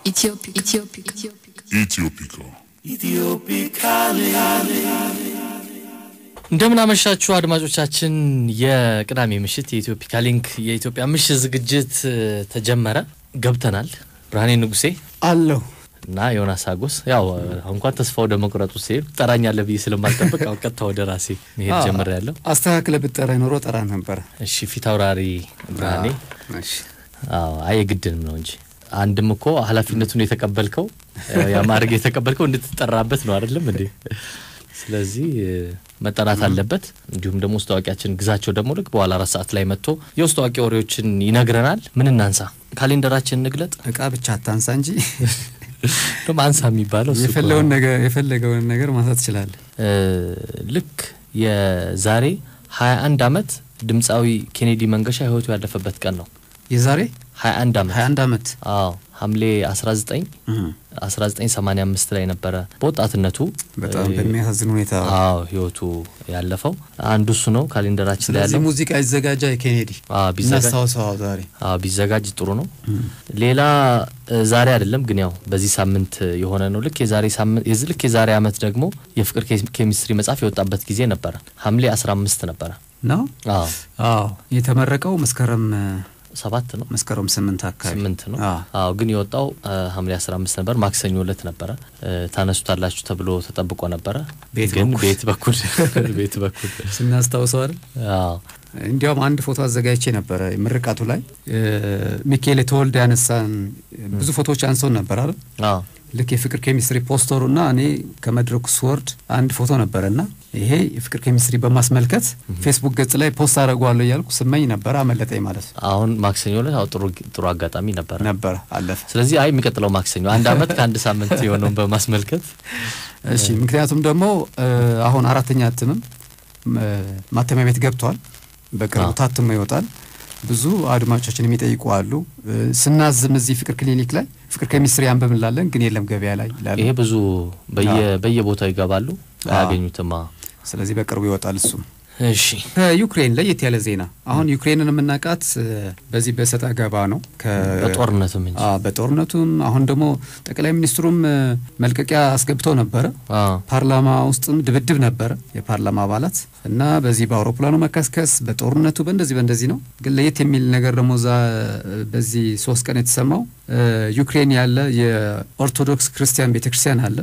Ethiopia. Ethiopia. እንደምን አመሻችሁ አድማጮቻችን። የቅዳሜ ምሽት የኢትዮፒካ ሊንክ የኢትዮጵያ ምሽት ዝግጅት ተጀመረ። ገብተናል። ብርሃኔ ንጉሴ አለሁ እና ዮናስ አጎስ። ያው እንኳን ተስፋ ወደ መቁረጡ ሲሄድ ጠራኛለህ ብዬ ስለማልጠብቅ አሁን ቀጥታ ወደ ራሴ መሄድ ጀምሬያለሁ። አስተካክለህ ብትጠራኝ ኖሮ ጠራ ነበረ። እሺ ፊት አውራሪ ብርሃኔ። እሺ። አዎ፣ አይ የግድንም ነው እንጂ አንድም እኮ ኃላፊነቱን የተቀበልከው ያ ማዕረግ የተቀበልከው እንድትጠራበት ነው አይደለም እንዴ? ስለዚህ መጠራት አለበት። እንዲሁም ደግሞ ውስጥ አዋቂያችን ግዛቸው ደግሞ ልክ በኋላ 4 ሰዓት ላይ መጥቶ የውስጥ አዋቂ ወሬዎችን ይነግረናል። ምን እናንሳ? ካሌንደራችንን እንግለጥ። እቃ ብቻ አታንሳ እንጂ ደግሞ አንሳ የሚባለው እሱ እኮ ነው። የፈለገውን ነገር ማንሳት ትችላለህ። ልክ የዛሬ 21 ዓመት ድምፃዊ ኬኔዲ መንገሻ ህይወቱ ያለፈበት ቀን ነው። የዛሬ 21 ዓመት። 21 ዓመት። አዎ፣ ሐምሌ 19 1985 ላይ ነበረ በወጣትነቱ በጣም በሚያሳዝን ሁኔታ። አዎ፣ ህይወቱ ያለፈው አንዱ እሱ ነው። ካሌንደራችን ላይ ስለዚህ ያለው ሙዚቃ ይዘጋጃ የኬኔዲ አዎ፣ ቢዘጋጅ እናስታውሰው ዛሬ። አዎ፣ ቢዘጋጅ ጥሩ ነው። ሌላ ዛሬ አይደለም ግን ያው በዚህ ሳምንት የሆነ ነው። ልክ የዛሬ ሳምንት ልክ የዛሬ ዓመት ደግሞ የፍቅር ኬሚስትሪ መጽሐፍ የወጣበት ጊዜ ነበረ። ሐምሌ 15 ነበረ። ነው? አዎ። አዎ፣ የተመረቀው መስከረም 7 ነው። መስከረም 8 አካባቢ። 8 ነው። አዎ። አዎ፣ ግን የወጣው ሐምሌ 15 ነበር። ማክሰኞ ዕለት ነበረ። ታነሱታላችሁ ተብሎ ተጠብቆ ነበረ። ቤት ግን በኩል ቤት በኩል ስናስታውሰው አይደል? አዎ። እንዲያውም አንድ ፎቶ አዘጋጅቼ ነበረ ምርቃቱ ላይ ሚካኤል ተወልደ ያነሳን ብዙ ፎቶዎች አንሰውን ነበር አይደል? አዎ። ልክ የፍቅር ኬሚስትሪ ፖስተሩና እኔ ከመድረኩ ስወርድ አንድ ፎቶ ነበረና ይሄ የፍቅር ኬሚስትሪ በማስመልከት ፌስቡክ ገጽ ላይ post አደርገዋለሁ እያልኩ ስመኝ ነበር። አመለጠኝ ማለት ነው። አሁን ማክሰኞ ዕለት አዎ፣ ጥሩ ጥሩ አጋጣሚ ነበረ። ነበረ፣ አለፈ። ስለዚህ አይ የሚቀጥለው ማክሰኞ አንድ አመት ከአንድ ሳምንት የሆነውን በማስመልከት። እሺ፣ ምክንያቱም ደግሞ አሁን አራተኛ እትምም ማተሚያ ቤት ገብቷል። በቅርቡ ታትሞ ይወጣል። ብዙ አድማጮችን የሚጠይቁ አሉ። ስናዝም እዚህ ፍቅር ክሊኒክ ላይ ፍቅር ኬሚስትሪ አንብብ እንላለን፣ ግን የለም ገበያ ላይ ይላሉ። ይሄ ብዙ በየቦታው ይገባሉ፣ አያገኙትማ። ስለዚህ በቅርቡ ይወጣል እሱም። እሺ። ከዩክሬን ለየት ያለ ዜና። አሁን ዩክሬንን የምናውቃት በዚህ በሰጣ ገባ ነው። በጦርነቱም እንጂ። አዎ፣ በጦርነቱም አሁን ደግሞ ጠቅላይ ሚኒስትሩም መልቀቂያ አስገብተው ነበረ። ፓርላማ ውስጥም ድብድብ ነበረ የፓርላማ አባላት እና በዚህ በአውሮፕላኑ መከስከስ፣ በጦርነቱ፣ በእንደዚህ በእንደዚህ ነው። ግን ለየት የሚል ነገር ደግሞ እዛ በዚህ 3 ቀን የተሰማው ዩክሬን ያለ የኦርቶዶክስ ክርስቲያን ቤተክርስቲያን አለ።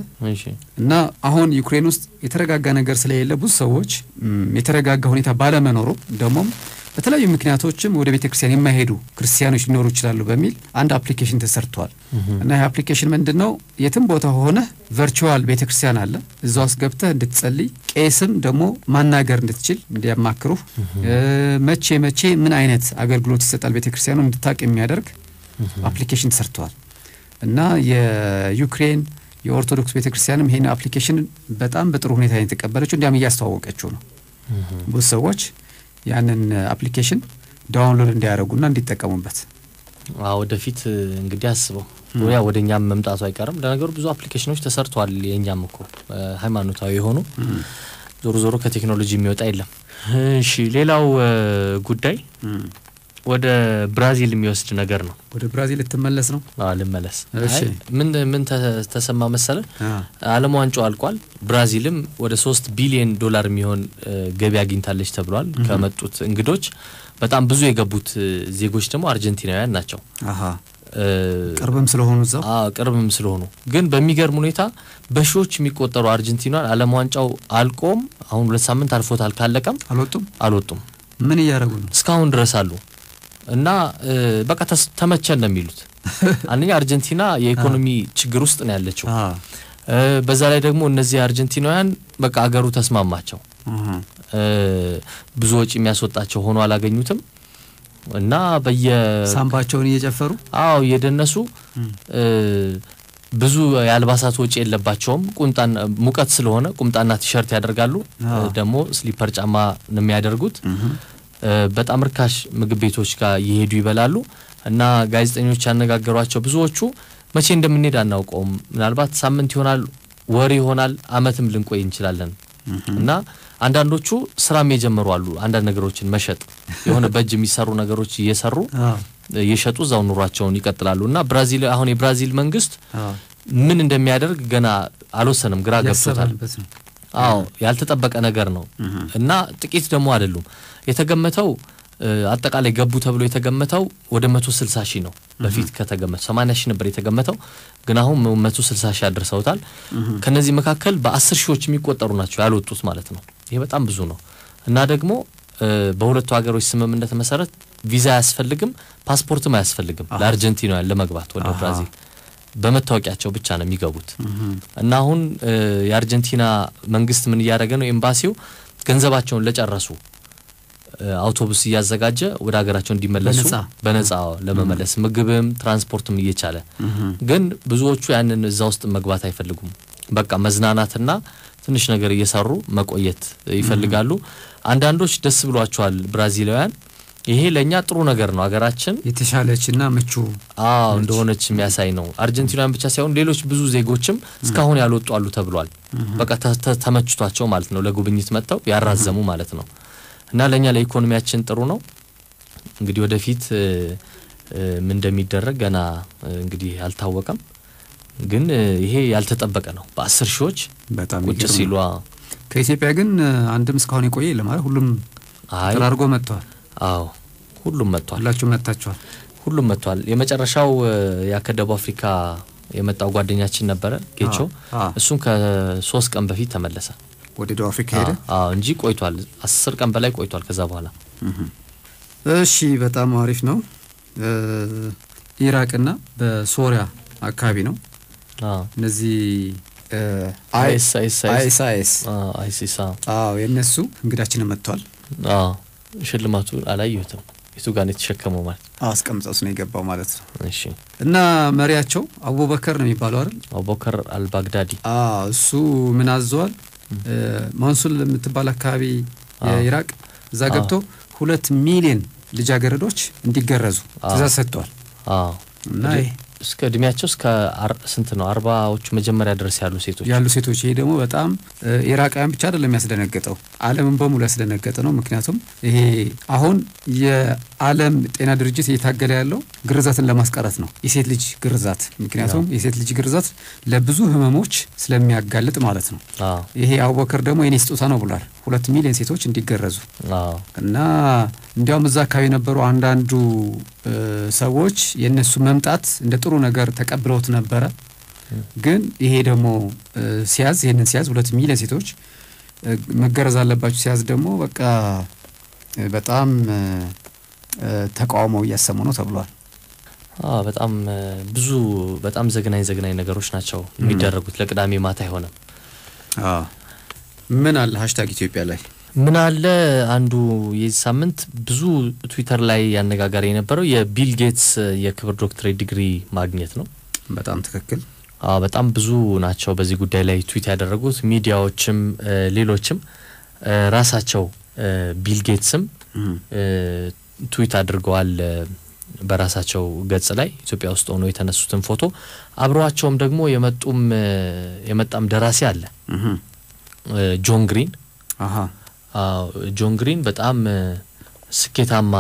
እና አሁን ዩክሬን ውስጥ የተረጋጋ ነገር ስለሌለ ብዙ ሰዎች የተረጋጋ ሁኔታ ባለመኖሩ ደግሞም በተለያዩ ምክንያቶችም ወደ ቤተክርስቲያን የማይሄዱ ክርስቲያኖች ሊኖሩ ይችላሉ በሚል አንድ application ተሰርቷል። እና ይህ application ምንድነው? የትም ቦታ ሆነህ virtual ቤተክርስቲያን አለ። እዛ ውስጥ ገብተህ እንድትጸልይ፣ ቄስም ደግሞ ማናገር እንድትችል፣ እንዲያማክሩህ፣ መቼ መቼ ምን አይነት አገልግሎት ይሰጣል ቤተክርስቲያኑ እንድታቅ የሚያደርግ application ተሰርተዋል። እና የዩክሬን የኦርቶዶክስ ቤተክርስቲያንም ይሄን application በጣም በጥሩ ሁኔታ የተቀበለችው እንዲያም እያስተዋወቀችው ነው። ብዙ ሰዎች ያንን application download እንዲያደርጉና እንዲጠቀሙበት። አዎ፣ ወደፊት እንግዲህ አስበው ያ ወደ እኛም መምጣቱ አይቀርም። ለነገሩ ብዙ application ኖች ተሰርተዋል። የእኛም እኮ ሃይማኖታዊ የሆኑ። ዞሮ ዞሮ ከቴክኖሎጂ የሚወጣ የለም። እሺ፣ ሌላው ጉዳይ ወደ ብራዚል የሚወስድ ነገር ነው። ወደ ብራዚል ልትመለስ ነው? አዎ፣ ልመለስ። እሺ። አይ፣ ምን ምን ተሰማ መሰለ? ዓለም ዋንጫው አልቋል። ብራዚልም ወደ 3 ቢሊዮን ዶላር የሚሆን ገቢ አግኝታለች ተብሏል። ከመጡት እንግዶች በጣም ብዙ የገቡት ዜጎች ደግሞ አርጀንቲናውያን ናቸው። ቅርብም ስለሆኑ እዛው። አዎ፣ ቅርብም ስለሆኑ። ግን በሚገርም ሁኔታ በሺዎች የሚቆጠሩ አርጀንቲናውያን ዓለም ዋንጫው አልቆም አሁን 2 ሳምንት አልፎታል ካለቀም አልወጡም። አልወጡም። ምን እያደረጉ ነው? እስካሁን ድረስ አሉ እና በቃ ተመቸን ነው የሚሉት። አንደኛ አርጀንቲና የኢኮኖሚ ችግር ውስጥ ነው ያለችው። በዛ ላይ ደግሞ እነዚህ አርጀንቲናውያን በቃ አገሩ ተስማማቸው። ብዙ ወጪ የሚያስወጣቸው ሆኖ አላገኙትም እና በየ ሳምባቸውን እየጨፈሩ። አዎ፣ እየደነሱ። ብዙ የአልባሳት ወጪ የለባቸውም። ቁምጣን ሙቀት ስለሆነ ቁምጣና ቲሸርት ያደርጋሉ። ደግሞ slipper ጫማ ነው የሚያደርጉት። በጣም ርካሽ ምግብ ቤቶች ጋር እየሄዱ ይበላሉ እና ጋዜጠኞች ያነጋገሯቸው ብዙዎቹ መቼ እንደምንሄድ አናውቀውም። ምናልባት ሳምንት ይሆናል፣ ወር ይሆናል፣ አመትም ልንቆይ እንችላለን እና አንዳንዶቹ ስራም የጀመሩ አሉ። አንዳንድ ነገሮችን መሸጥ የሆነ በእጅ የሚሰሩ ነገሮች እየሰሩ። እየሸጡ እዛው ኑሯቸውን ይቀጥላሉ። እና ብራዚል አሁን የብራዚል መንግስት ምን እንደሚያደርግ ገና አልወሰንም፣ ግራ ገብቶታል። አዎ ያልተጠበቀ ነገር ነው እና ጥቂት ደግሞ አይደሉም። የተገመተው አጠቃላይ ገቡ ተብሎ የተገመተው ወደ 160 ሺህ ነው። በፊት ከተገመተው 80 ሺህ ነበር የተገመተው፣ ግን አሁን 160 ሺህ አድርሰውታል። ከነዚህ መካከል በ10 ሺዎች የሚቆጠሩ ናቸው ያልወጡት ማለት ነው። ይሄ በጣም ብዙ ነው። እና ደግሞ በሁለቱ ሀገሮች ስምምነት መሰረት ቪዛ አያስፈልግም፣ ፓስፖርትም አያስፈልግም ለአርጀንቲናውያን ለመግባት ወደ ብራዚል በመታወቂያቸው ብቻ ነው የሚገቡት። እና አሁን የአርጀንቲና መንግስት ምን እያደረገ ነው? ኤምባሲው ገንዘባቸውን ለጨረሱ አውቶቡስ እያዘጋጀ ወደ ሀገራቸው እንዲመለሱ በነፃ ለመመለስ ምግብም ትራንስፖርትም እየቻለ፣ ግን ብዙዎቹ ያንን እዛ ውስጥ መግባት አይፈልጉም። በቃ መዝናናትና ትንሽ ነገር እየሰሩ መቆየት ይፈልጋሉ። አንዳንዶች ደስ ብሏቸዋል ብራዚላውያን፣ ይሄ ለኛ ጥሩ ነገር ነው፣ ሀገራችን የተሻለችና ምቹ እንደሆነች የሚያሳይ ነው። አርጀንቲናውያን ብቻ ሳይሆን ሌሎች ብዙ ዜጎችም እስካሁን ያልወጡ አሉ ተብሏል። በቃ ተመችቷቸው ማለት ነው፣ ለጉብኝት መጥተው ያራዘሙ ማለት ነው። እና ለኛ ለኢኮኖሚያችን ጥሩ ነው። እንግዲህ ወደፊት ምን እንደሚደረግ ገና እንግዲህ አልታወቀም። ግን ይሄ ያልተጠበቀ ነው። በ10 ሺዎች በጣም ቁጭ ሲሉ ከኢትዮጵያ ግን አንድም እስካሁን የቆየ የለም አይደል? ሁሉም ተራርጎ መጥቷል። አዎ ሁሉም መጥቷል። ሁላችሁም መጥታችኋል። ሁሉም መጥቷል። የመጨረሻው ከደቡብ አፍሪካ የመጣው ጓደኛችን ነበረ ጌቾ፣ እሱም ከ3 ቀን በፊት ተመለሰ። ወደ ደቡብ አፍሪካ ሄደ። አዎ እንጂ ቆይቷል። 10 ቀን በላይ ቆይቷል ከዛ በኋላ። እሺ በጣም አሪፍ ነው። ኢራቅና በሶሪያ አካባቢ ነው። እነዚህ አይኤስአይኤስ አይሲስ አዎ የነሱ እንግዳችን መጥቷል። አዎ ሽልማቱ አላየሁትም። የቱ ጋር ነው የተሸከመው ማለት? አስቀምጠውስ ነው የገባው ማለት ነው። እሺ እና መሪያቸው አቡበከር ነው የሚባለው አይደል? አቡበከር አልባግዳዲ። አዎ እሱ ምን አዘዋል? ማንሱል የምትባል አካባቢ የኢራቅ እዛ ገብቶ 2 ሚሊዮን ልጃገረዶች እንዲገረዙ ትእዛዝ ሰጥቷል። አዎ እና እስከ እድሜያቸው እስከ ስንት ነው 40ዎቹ መጀመሪያ ድረስ ያሉ ሴቶች ይሄ ደግሞ በጣም ኢራቃውያን ብቻ አይደለም ያስደነገጠው፣ ዓለምን በሙሉ ያስደነገጠ ነው። ምክንያቱም ይሄ አሁን የዓለም ጤና ድርጅት እየታገለ ያለው ግርዛትን ለማስቀረት ነው፣ የሴት ልጅ ግርዛት። ምክንያቱም የሴት ልጅ ግርዛት ለብዙ ህመሞች ስለሚያጋልጥ ማለት ነው። ይሄ አቡበከር ደግሞ የኔ ስጦታ ነው ብሏል፣ 2 ሚሊዮን ሴቶች እንዲገረዙ። እና እንዲያውም እዛ አካባቢ የነበሩ አንዳንዱ ሰዎች የነሱ መምጣት እንደ ጥሩ ነገር ተቀብለውት ነበረ። ግን ይሄ ደግሞ ሲያዝ ይሄንን ሲያዝ 2 ሚሊዮን ሴቶች መገረዝ አለባቸው ሲያዝ ደግሞ በቃ በጣም ተቃውሞ እያሰሙ ነው ተብሏል። በጣም ብዙ በጣም ዘግናኝ ነገሮች ናቸው የሚደረጉት። ለቅዳሜ ማታ አይሆንም። ምን አለ ሃሽታግ ኢትዮጵያ ላይ ምን አለ? አንዱ የዚህ ሳምንት ብዙ ትዊተር ላይ ያነጋጋሪ የነበረው የቢል ጌትስ የክብር ዶክትሬት ዲግሪ ማግኘት ነው። በጣም ትክክል። አዎ በጣም ብዙ ናቸው በዚህ ጉዳይ ላይ ትዊት ያደረጉት ሚዲያዎችም ሌሎችም። ራሳቸው ቢል ጌትስም ትዊት አድርገዋል በራሳቸው ገጽ ላይ ኢትዮጵያ ውስጥ ሆነው የተነሱትን ፎቶ። አብረዋቸውም ደግሞ የመጣም ደራሲ አለ፣ ጆን ግሪን። ጆን ግሪን በጣም ስኬታማ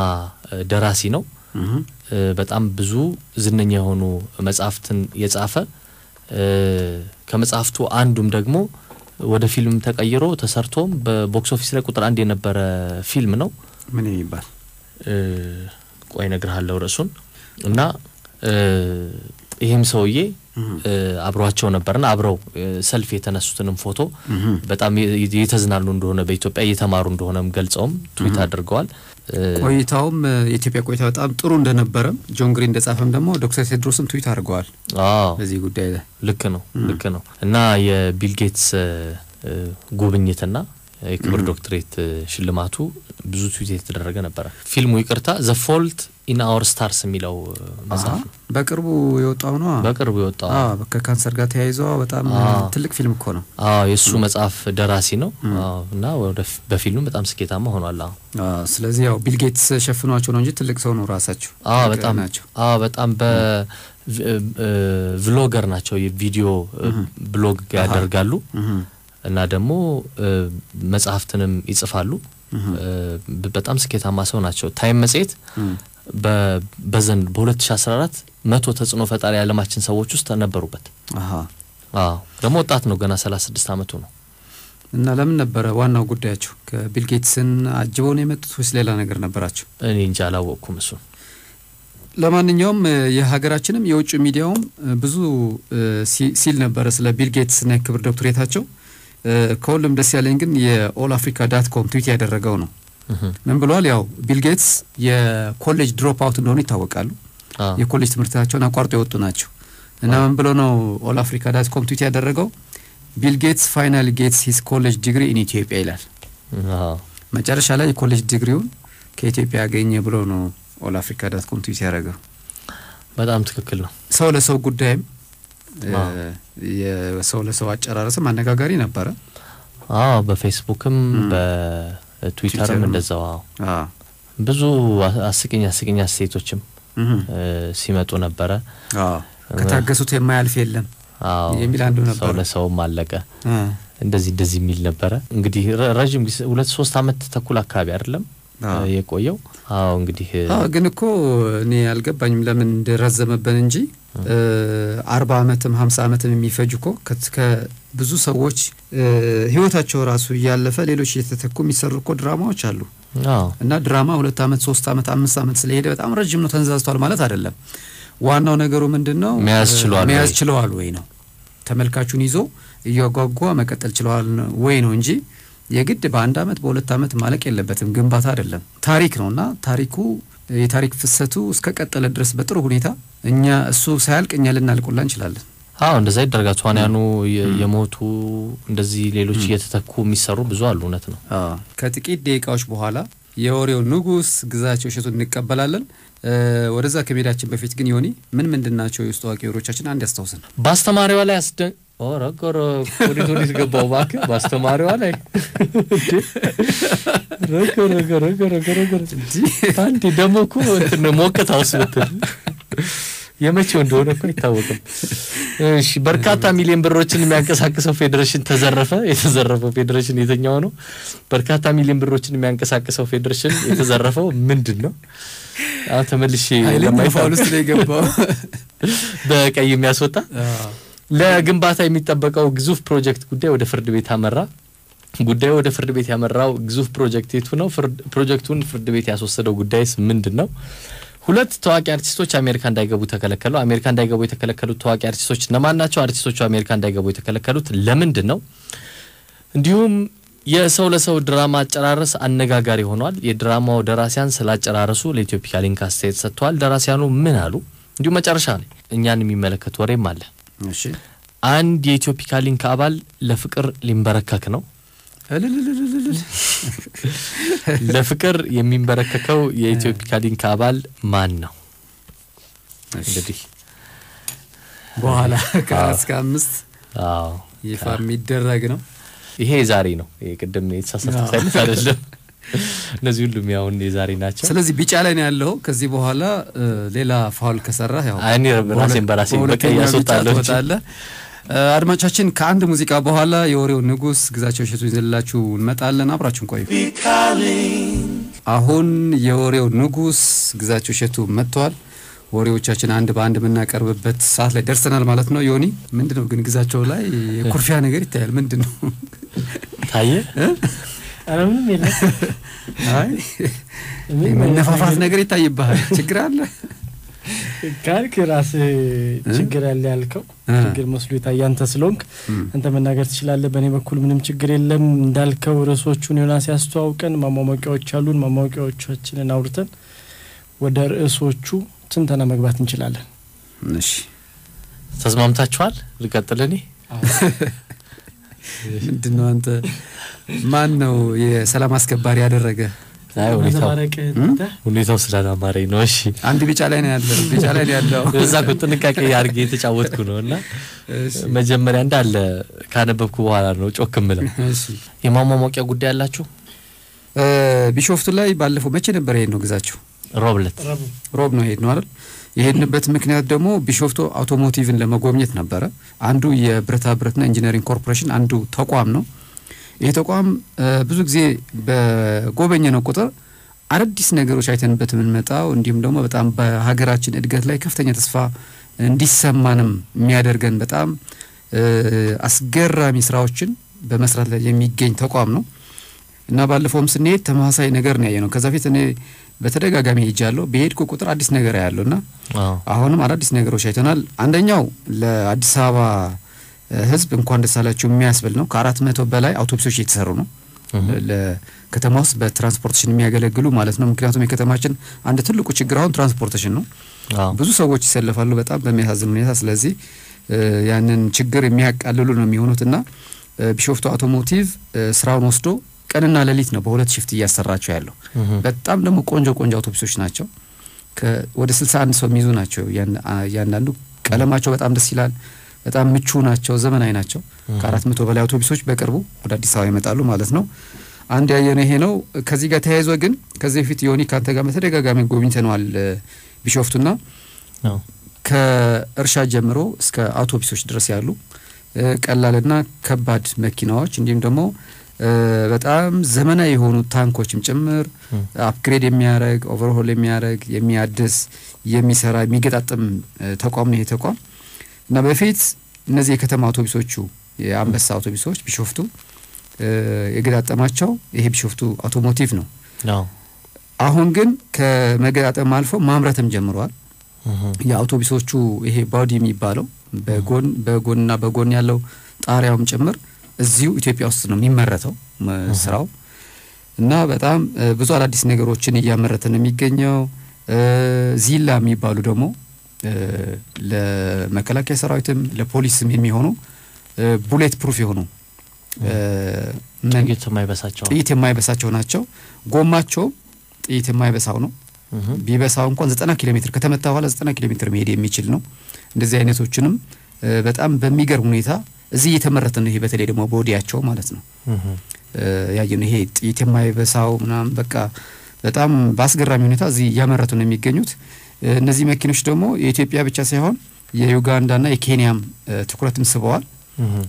ደራሲ ነው። በጣም ብዙ ዝነኛ የሆኑ መጽሐፍትን የጻፈ፣ ከመጽሐፍቱ አንዱም ደግሞ ወደ ፊልም ተቀይሮ ተሰርቶም በ box office ላይ ቁጥር 1 የነበረ ፊልም ነው። ምን የሚባል? ቆይ እነግርሃለሁ ርዕሱን። እና ይሄም ሰውዬ አብሯቸው ነበርና አብረው ሰልፍ የተነሱትንም ፎቶ በጣም የተዝናኑ እንደሆነ በኢትዮጵያ እየተማሩ እንደሆነም ገልጸውም ትዊት አድርገዋል። ቆይታውም የኢትዮጵያ ቆይታ በጣም ጥሩ እንደነበረም ጆን ግሪን እንደጻፈም ደግሞ ዶክተር ቴድሮስም ትዊት አድርገዋል በዚህ ጉዳይ ላይ። ልክ ነው ልክ ነው። እና የቢል ጌትስ ጉብኝትና የክብር ዶክትሬት ሽልማቱ ብዙ ትዊት የተደረገ ነበረ። ፊልሙ ይቅርታ The Fault in Our Stars የሚለው መጽሐፍ በቅርቡ የወጣው ነው። በቅርቡ የወጣው ከካንሰር ጋር ተያይዞ በጣም ትልቅ ፊልም እኮ ነው። አዎ የሱ መጽሐፍ ደራሲ ነው እና በፊልሙ በጣም ስኬታማ ሆኗል። አዎ ስለዚህ ያው ቢል ጌትስ ሸፍኗቸው ነው እንጂ ትልቅ ሰው ነው ራሳቸው። አዎ በጣም ናቸው። አዎ በጣም በ vlogger ናቸው። የቪዲዮ ብሎግ ያደርጋሉ እና ደግሞ መጽሐፍትንም ይጽፋሉ። በጣም ስኬታማ ሰው ናቸው። ታይም መጽሔት በዘንድ በ2014 100 ተጽዕኖ ፈጣሪ የዓለማችን ሰዎች ውስጥ ነበሩበት። አዎ ደግሞ ወጣት ነው፣ ገና 36 ዓመቱ ነው። እና ለምን ነበረ ዋናው ጉዳያቸው? ከቢል ጌትስን አጅበው ነው የመጡት ወይስ ሌላ ነገር ነበራቸው? እኔ እንጃ አላወቅኩም እሱን። ለማንኛውም የሀገራችንም የውጭ ሚዲያውም ብዙ ሲል ነበረ ስለ ቢል ጌትስ እና የክብር ዶክትሬታቸው። ከሁሉም ደስ ያለኝ ግን የ AllAfrica.com tweet ያደረገው ነው። ምን ብሏል? ያው ቢል ጌትስ የኮሌጅ drop out እንደሆኑ ይታወቃሉ። የኮሌጅ ትምህርታቸውን አቋርጦ የወጡ ናቸው። እና ምን ብሎ ነው AllAfrica.com tweet ያደረገው? Bill Gates finally gets his college degree in Ethiopia ይላል። መጨረሻ ላይ የኮሌጅ ዲግሪውን ከኢትዮጵያ ያገኘ ብሎ ነው AllAfrica.com tweet ያደረገው። በጣም ትክክል ነው። ሰው ለሰው ጉዳይም የሰው ለሰው አጨራረስም አነጋጋሪ ነበረ። አዎ በፌስቡክም በትዊተርም እንደዛው። አዎ ብዙ አስቂኝ አስቂኝ አስተያየቶችም ሲመጡ ነበረ። አዎ ከታገሱት የማያልፍ የለም የሚል አንዱ ነበር። ሰው ለሰውም አለቀ እንደዚህ እንደዚህ የሚል ነበረ። እንግዲህ ረጅም ጊዜ 2-3 ዓመት ተኩል አካባቢ አይደለም የቆየው። አዎ እንግዲህ ግን እኮ እኔ አልገባኝም ለምን እንደረዘመብን እንጂ 40 ዓመትም 50 ዓመትም የሚፈጅ እኮ ከብዙ ሰዎች ህይወታቸው ራሱ እያለፈ ሌሎች እየተተኩ የሚሰሩ እኮ ድራማዎች አሉ። እና ድራማ 2 ዓመት 3 ዓመት 5 ዓመት ስለሄደ በጣም ረጅም ነው ተንዛዝቷል ማለት አይደለም። ዋናው ነገሩ ምንድነው? መያዝ ችለዋል ወይ ነው። ተመልካቹን ይዞ እያጓጓ መቀጠል ችለዋል ወይ ነው እንጂ የግድ በአንድ ዓመት በሁለት ዓመት ማለቅ የለበትም። ግንባታ አይደለም ታሪክ ነውና ታሪኩ የታሪክ ፍሰቱ እስከቀጠለ ድረስ በጥሩ ሁኔታ እኛ እሱ ሳያልቅ እኛ ልናልቁላ እንችላለን። አዎ እንደዛ ይደረጋል። ተዋንያኑ የሞቱ እንደዚህ ሌሎች እየተተኩ የሚሰሩ ብዙ አሉ። እውነት ነው። አዎ ከጥቂት ደቂቃዎች በኋላ የወሬው ንጉስ ግዛቸው እሸቱን እንቀበላለን። ወደዛ ከመሄዳችን በፊት ግን ዮኒ ምን ምንድናቸው የውስጥ አዋቂ ወሬዎቻችን አንድ ያስታውሰን። ባስተማሪዋ ላይ ኦረ ወዲት ገባው ባክ ባስተማሪዋ ላይ ረገ ረገ ረገ ረገ ረገ አንዴ ደግሞ እኮ እንትን ሞቅታው ስትል የመቼው እንደሆነ እኮ አይታወቅም። እሺ በርካታ ሚሊዮን ብሮችን የሚያንቀሳቅሰው ፌዴሬሽን ተዘረፈ። የተዘረፈው ፌዴሬሽን የትኛው ነው? በርካታ ሚሊዮን ብሮችን የሚያንቀሳቅሰው ፌዴሬሽን የተዘረፈው ምንድነው? አሁን ተመልሼ ለማይፋውል ውስጥ ላይ ገባው። በቀይ የሚያስወጣ ለግንባታ የሚጠበቀው ግዙፍ ፕሮጀክት ጉዳይ ወደ ፍርድ ቤት አመራ። ጉዳዩ ወደ ፍርድ ቤት ያመራው ግዙፍ ፕሮጀክት የቱ ነው? ፕሮጀክቱን ፍርድ ቤት ያስወሰደው ጉዳይስ ምንድነው? ሁለት ታዋቂ አርቲስቶች አሜሪካ እንዳይገቡ ተከለከሉ። አሜሪካ እንዳይገቡ የተከለከሉት ታዋቂ አርቲስቶች እነማን ናቸው? አርቲስቶቹ አሜሪካ እንዳይገቡ የተከለከሉት ለምንድን ነው? እንዲሁም የሰው ለሰው ድራማ አጨራረስ አነጋጋሪ ሆኗል። የድራማው ደራሲያን ስላጨራረሱ ለኢትዮፒካ ሊንክ አስተያየት ሰጥተዋል። ደራሲያኑ ምን አሉ? እንዲሁም መጨረሻ ላይ እኛን የሚመለከት ወሬም አለ። እሺ አንድ የኢትዮፒካ ሊንክ አባል ለፍቅር ሊንበረከክ ነው። ለፍቅር የሚንበረከከው የኢትዮፒካ ሊንክ አባል ማን ነው? እንግዲህ በኋላ ከ4 እስከ 5 አዎ ይፋ የሚደረግ ነው። ይሄ ዛሬ ነው። ይሄ ቅድም የተሳሳተኩት አይነት አይደለም። እነዚህ ሁሉም ያው የዛሬ ናቸው። ስለዚህ ቢጫ ላይ ነው ያለው። ከዚህ በኋላ ሌላ ፋውል ከሰራ ያው እኔ ራሴን በራሴ በቀይ አስወጣለሁ። አድማጮቻችን ከአንድ ሙዚቃ በኋላ የወሬው ንጉስ ግዛቸው እሸቱ ይዘንላችሁ እንመጣለን። አብራችሁን ቆዩ። አሁን የወሬው ንጉስ ግዛቸው እሸቱ መጥቷል። ወሬዎቻችን አንድ በአንድ የምናቀርብበት ሰዓት ላይ ደርሰናል ማለት ነው። ዮኒ ምንድነው ግን ግዛቸው ላይ የኩርፊያ ነገር ይታያል። ምንድነው ታየ? ኧረ ምንም የለም። አይ መነፋፋት ነገር ይታይብሃል። ችግር አለ ካልክ ራስህ ችግር ያለ ያልከው ችግር መስሎ ይታያል። አንተ ስለሆንክ አንተ መናገር ትችላለህ። በእኔ በኩል ምንም ችግር የለም። እንዳልከው ርዕሶቹን ዮናስ ያስተዋውቀን፣ ማሟሟቂያዎች አሉን። ማሟሟቂያዎቻችንን አውርተን ወደ ርዕሶቹ ትንተና መግባት እንችላለን። እሺ ተስማምታችኋል? ልቀጥል እኔ? ምንድነው አንተ ማን ነው የሰላም አስከባሪ ያደረገ? አይ ሁኔታው ስላላማረኝ ነው። እሺ አንድ ቢጫ ላይ ነው ያለው። ቢጫ ላይ ነው ያለው። እዛ እኮ ጥንቃቄ አድርጌ የተጫወትኩ ነውና መጀመሪያ እንዳለ ካነበብኩ በኋላ ነው ጮክ የምለው። እሺ የማሟሟቂያ ጉዳይ አላችሁ? ቢሾፍቱ ላይ ባለፈው መቼ ነበር የሄድነው ግዛችሁ? ሮብ ዕለት። ሮብ ነው የሄድነው አይደል? የሄድንበት ምክንያት ደግሞ ቢሾፍቱ አውቶሞቲቭን ለመጎብኘት ነበረ። አንዱ የብረታ ብረትና ኢንጂነሪንግ ኮርፖሬሽን አንዱ ተቋም ነው። ይሄ ተቋም ብዙ ጊዜ በጎበኘነው ቁጥር አዳዲስ ነገሮች አይተንበት የምንመጣው እንዲሁም ደግሞ በጣም በሀገራችን እድገት ላይ ከፍተኛ ተስፋ እንዲሰማንም የሚያደርገን በጣም አስገራሚ ስራዎችን በመስራት ላይ የሚገኝ ተቋም ነው። እና ባለፈውም ስንሄድ ተመሳሳይ ነገር ነው ያየነው። ከዛ ፊት እኔ በተደጋጋሚ ሄጃለሁ። በሄድኩ ቁጥር አዲስ ነገር ያለውና አሁንም አዳዲስ ነገሮች አይተናል። አንደኛው ለአዲስ አበባ ህዝብ እንኳን ደስ አላችሁ የሚያስብል ነው። ከ400 በላይ አውቶቡሶች እየተሰሩ ነው ለከተማ ውስጥ በ transportation የሚያገለግሉ ማለት ነው። ምክንያቱም የከተማችን አንድ ትልቁ ችግር አሁን transportation ነው። ብዙ ሰዎች ይሰለፋሉ በጣም በሚያሳዝን ሁኔታ። ስለዚህ ያንን ችግር የሚያቃልሉ ነው የሚሆኑትና ቢሾፍቱ አውቶሞቲቭ ስራውን ወስዶ ቀንና ሌሊት ነው በሁለት shift እያሰራቸው ያለው። በጣም ደግሞ ቆንጆ ቆንጆ አውቶቡሶች ናቸው። ወደ 61 ሰው የሚይዙ ናቸው። እያንዳንዱ ቀለማቸው በጣም ደስ ይላል። በጣም ምቹ ናቸው፣ ዘመናዊ ናቸው። ከ400 በላይ አውቶቡሶች በቅርቡ ወደ አዲስ አበባ ይመጣሉ ማለት ነው። አንድ ያየነው ይሄ ነው። ከዚህ ጋር ተያይዞ ግን ከዚህ በፊት ዮኒ ካንተ ጋር በተደጋጋሚ ጎብኝተነዋል ቢሾፍቱና ከእርሻ ጀምሮ እስከ አውቶቡሶች ድረስ ያሉ ቀላልና ከባድ መኪናዎች እንዲሁም ደግሞ በጣም ዘመናዊ የሆኑ ታንኮችም ጭምር upgrade የሚያደርግ፣ overhaul የሚያደርግ፣ የሚያድስ፣ የሚሰራ፣ የሚገጣጥም ተቋም ነው ይሄ ተቋም። እና በፊት እነዚህ የከተማ አውቶቡሶቹ የአንበሳ አውቶቡሶች ቢሾፍቱ የገጣጠማቸው ይሄ ቢሾፍቱ አውቶሞቲቭ ነው። አሁን ግን ከመገጣጠም አልፎ ማምረትም ጀምሯል። የአውቶቡሶቹ ይሄ body የሚባለው በጎን በጎንና በጎን ያለው ጣሪያውም ጭምር እዚሁ ኢትዮጵያ ውስጥ ነው የሚመረተው ስራው። እና በጣም ብዙ አዳዲስ ነገሮችን እያመረተ ነው የሚገኘው። ዚላ የሚባሉ ደግሞ ለመከላከያ ሰራዊትም ለፖሊስም የሚሆኑ bullet proof የሆኑ ጥይት የማይበሳቸው ናቸው። ጎማቸው ጥይት የማይበሳው ነው። ቢበሳው እንኳን 90 ኪሎ ሜትር ከተመታ በኋላ 90 ኪሎ ሜትር መሄድ የሚችል ነው። እንደዚህ አይነቶችንም በጣም በሚገርም ሁኔታ እዚህ እየተመረተ ነው። ይሄ በተለይ ደግሞ body ያቸው ማለት ነው ያየነው ይሄ ጥይት የማይበሳው ምናምን በቃ በጣም በአስገራሚ ሁኔታ እዚህ እያመረቱ ነው የሚገኙት። እነዚህ መኪኖች ደግሞ የኢትዮጵያ ብቻ ሳይሆን የዩጋንዳና የኬንያም ትኩረትም ስበዋል።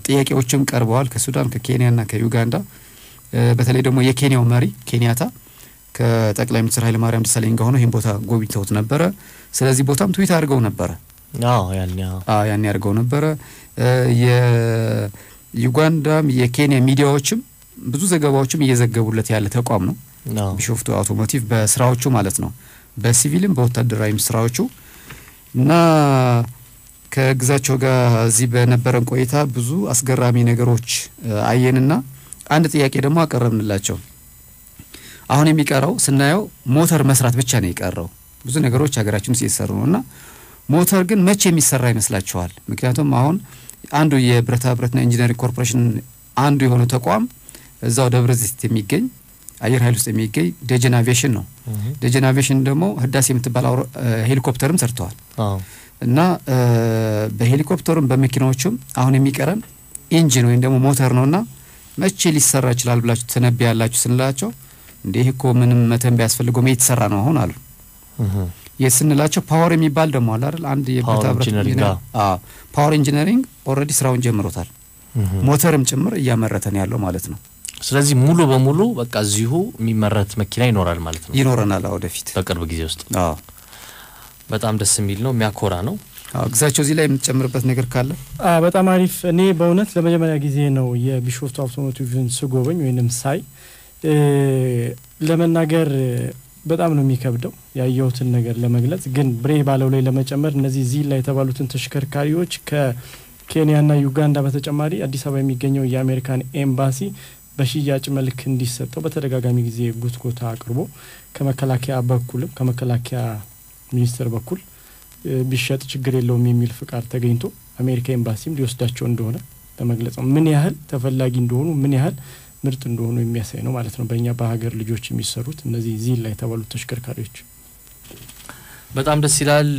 ጥያቄዎችም ቀርበዋል ከሱዳን፣ ከኬንያና ከዩጋንዳ። በተለይ ደግሞ የኬንያው መሪ ኬንያታ ከጠቅላይ ሚኒስትር ኃይለማርያም ደሳለኝ ጋር ሆነው ይሄን ቦታ ጎብኝተውት ነበረ። ስለዚህ ቦታም ትዊት አድርገው ነበረ። ያኔ አድርገው ነበረ። የዩጋንዳም የኬንያ ሚዲያዎችም ብዙ ዘገባዎችም እየዘገቡለት ያለ ተቋም ነው ቢሾፍቱ አውቶሞቲቭ በስራዎቹ ማለት ነው፣ በሲቪልም በወታደራዊም ስራዎቹ። እና ከግዛቸው ጋር እዚህ በነበረን ቆይታ ብዙ አስገራሚ ነገሮች አየንና አንድ ጥያቄ ደግሞ አቀረብንላቸው። አሁን የሚቀረው ስናየው ሞተር መስራት ብቻ ነው የቀረው። ብዙ ነገሮች ሀገራችን ውስጥ እየተሰሩ ነውና ሞተር ግን መቼ የሚሰራ ይመስላችኋል? ምክንያቱም አሁን አንዱ የብረታ ብረትና ኢንጂነሪንግ ኮርፖሬሽን አንዱ የሆነ ተቋም እዛው ደብረ ዘይት የሚገኝ አየር ኃይል ውስጥ የሚገኝ ደጀን አቪዬሽን ነው። ደጀን አቪዬሽን ደግሞ ህዳሴ የምትባል ሄሊኮፕተርም ሰርተዋል። እና በሄሊኮፕተሩም በመኪናዎቹም አሁን የሚቀረን engine ወይም ደግሞ ሞተር ነውና መቼ ሊሰራ ይችላል ብላችሁ ትነብያላችሁ ስንላቸው እንዴ ይሄ እኮ ምንም መተንበይ ያስፈልገው እየተሰራ ነው አሁን አሉ። የስንላቸው ፓወር የሚባል ደግሞ አለ አይደል? አንድ የብረታ ብረት ፓወር ኢንጂነሪንግ already ስራውን ጀምሮታል። ሞተርም ጭምር እያመረተ ነው ያለው ማለት ነው። ስለዚህ ሙሉ በሙሉ በቃ እዚሁ የሚመረት መኪና ይኖራል ማለት ነው። ይኖረናል ወደፊት በቅርብ ጊዜ ውስጥ። በጣም ደስ የሚል ነው፣ የሚያኮራ ነው። ግዛቸው እዚህ ላይ የምትጨምርበት ነገር ካለ? በጣም አሪፍ። እኔ በእውነት ለመጀመሪያ ጊዜ ነው የቢሾፍቱ አውቶሞቲቭን ስጎበኝ ወይንም ሳይ፣ ለመናገር በጣም ነው የሚከብደው ያየሁትን ነገር ለመግለጽ። ግን ብሬ ባለው ላይ ለመጨመር እነዚህ ዚላ የተባሉትን ተሽከርካሪዎች ከኬንያና ዩጋንዳ በተጨማሪ አዲስ አበባ የሚገኘው የአሜሪካን ኤምባሲ በሽያጭ መልክ እንዲሰጠው በተደጋጋሚ ጊዜ ጉትጎታ አቅርቦ ከመከላከያ በኩልም ከመከላከያ ሚኒስቴር በኩል ቢሸጥ ችግር የለውም የሚል ፍቃድ ተገኝቶ አሜሪካ ኤምባሲም ሊወስዳቸው እንደሆነ ለመግለጽ ነው። ምን ያህል ተፈላጊ እንደሆኑ፣ ምን ያህል ምርጥ እንደሆኑ የሚያሳይ ነው ማለት ነው። በእኛ በሀገር ልጆች የሚሰሩት እነዚህ ዚላ የተባሉት ተሽከርካሪዎች በጣም ደስ ይላል።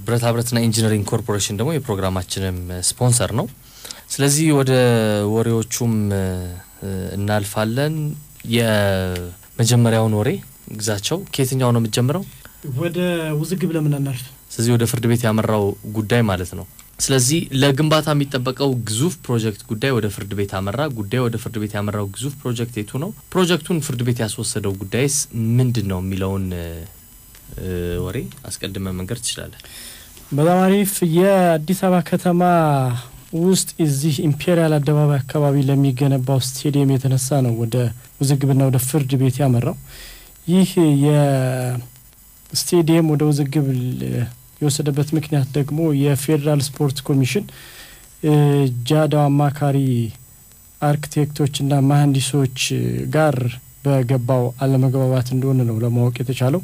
ብረታ ብረትና ኢንጂነሪንግ ኮርፖሬሽን ደግሞ የፕሮግራማችንም ስፖንሰር ነው። ስለዚህ ወደ ወሬዎቹም እናልፋለን። የመጀመሪያውን ወሬ ግዛቸው ከየትኛው ነው የምትጀምረው? ወደ ውዝግብ ለምን አናልፍ? ስለዚህ ወደ ፍርድ ቤት ያመራው ጉዳይ ማለት ነው። ስለዚህ ለግንባታ የሚጠበቀው ግዙፍ ፕሮጀክት ጉዳይ ወደ ፍርድ ቤት አመራ። ጉዳዩ ወደ ፍርድ ቤት ያመራው ግዙፍ ፕሮጀክት የቱ ነው? ፕሮጀክቱን ፍርድ ቤት ያስወሰደው ጉዳይስ ምንድን ነው የሚለውን ወሬ አስቀድመ መንገር ትችላለን። በጣም አሪፍ። የአዲስ አበባ ከተማ ውስጥ እዚህ ኢምፔሪያል አደባባይ አካባቢ ለሚገነባው ስቴዲየም የተነሳ ነው ወደ ውዝግብና ወደ ፍርድ ቤት ያመራው። ይህ የስቴዲየም ወደ ውዝግብ የወሰደበት ምክንያት ደግሞ የፌዴራል ስፖርት ኮሚሽን ጃዳው አማካሪ አርክቴክቶችና መሀንዲሶች ጋር በገባው አለመግባባት እንደሆነ ነው ለማወቅ የተቻለው።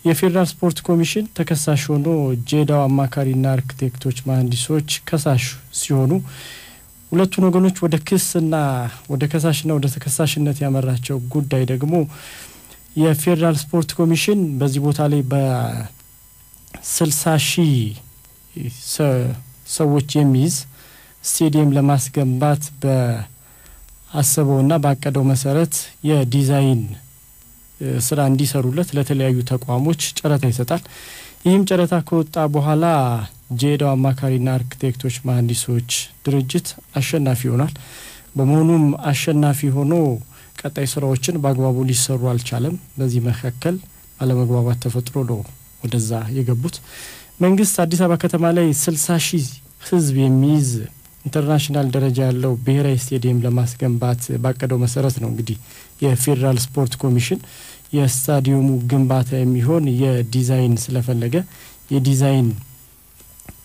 የፌዴራል ስፖርት ኮሚሽን ተከሳሽ ሆኖ ጄዳው አማካሪና አርክቴክቶች መሀንዲሶች ከሳሽ ሲሆኑ ሁለቱን ወገኖች ወደ ክስና ወደ ከሳሽና ወደ ተከሳሽነት ያመራቸው ጉዳይ ደግሞ የፌዴራል ስፖርት ኮሚሽን በዚህ ቦታ ላይ በ60 ሺህ ሰዎች የሚይዝ ስቴዲየም ለማስገንባት በአሰበውና ባቀደው መሰረት የዲዛይን ስራ እንዲሰሩለት ለተለያዩ ተቋሞች ጨረታ ይሰጣል። ይህም ጨረታ ከወጣ በኋላ ጄዳው አማካሪና አርክቴክቶች መሀንዲሶች ድርጅት አሸናፊ ይሆናል። በመሆኑም አሸናፊ ሆኖ ቀጣይ ስራዎችን በአግባቡ ሊሰሩ አልቻለም። በዚህ መካከል አለመግባባት ተፈጥሮ ነው ወደዛ የገቡት። መንግስት አዲስ አበባ ከተማ ላይ 60 ሺህ ህዝብ የሚይዝ international ደረጃ ያለው ብሔራዊ ስቴዲየም ለማስገንባት ባቀደው መሰረት ነው እንግዲህ የፌዴራል ስፖርት ኮሚሽን የስታዲየሙ ግንባታ የሚሆን የዲዛይን ስለፈለገ የዲዛይን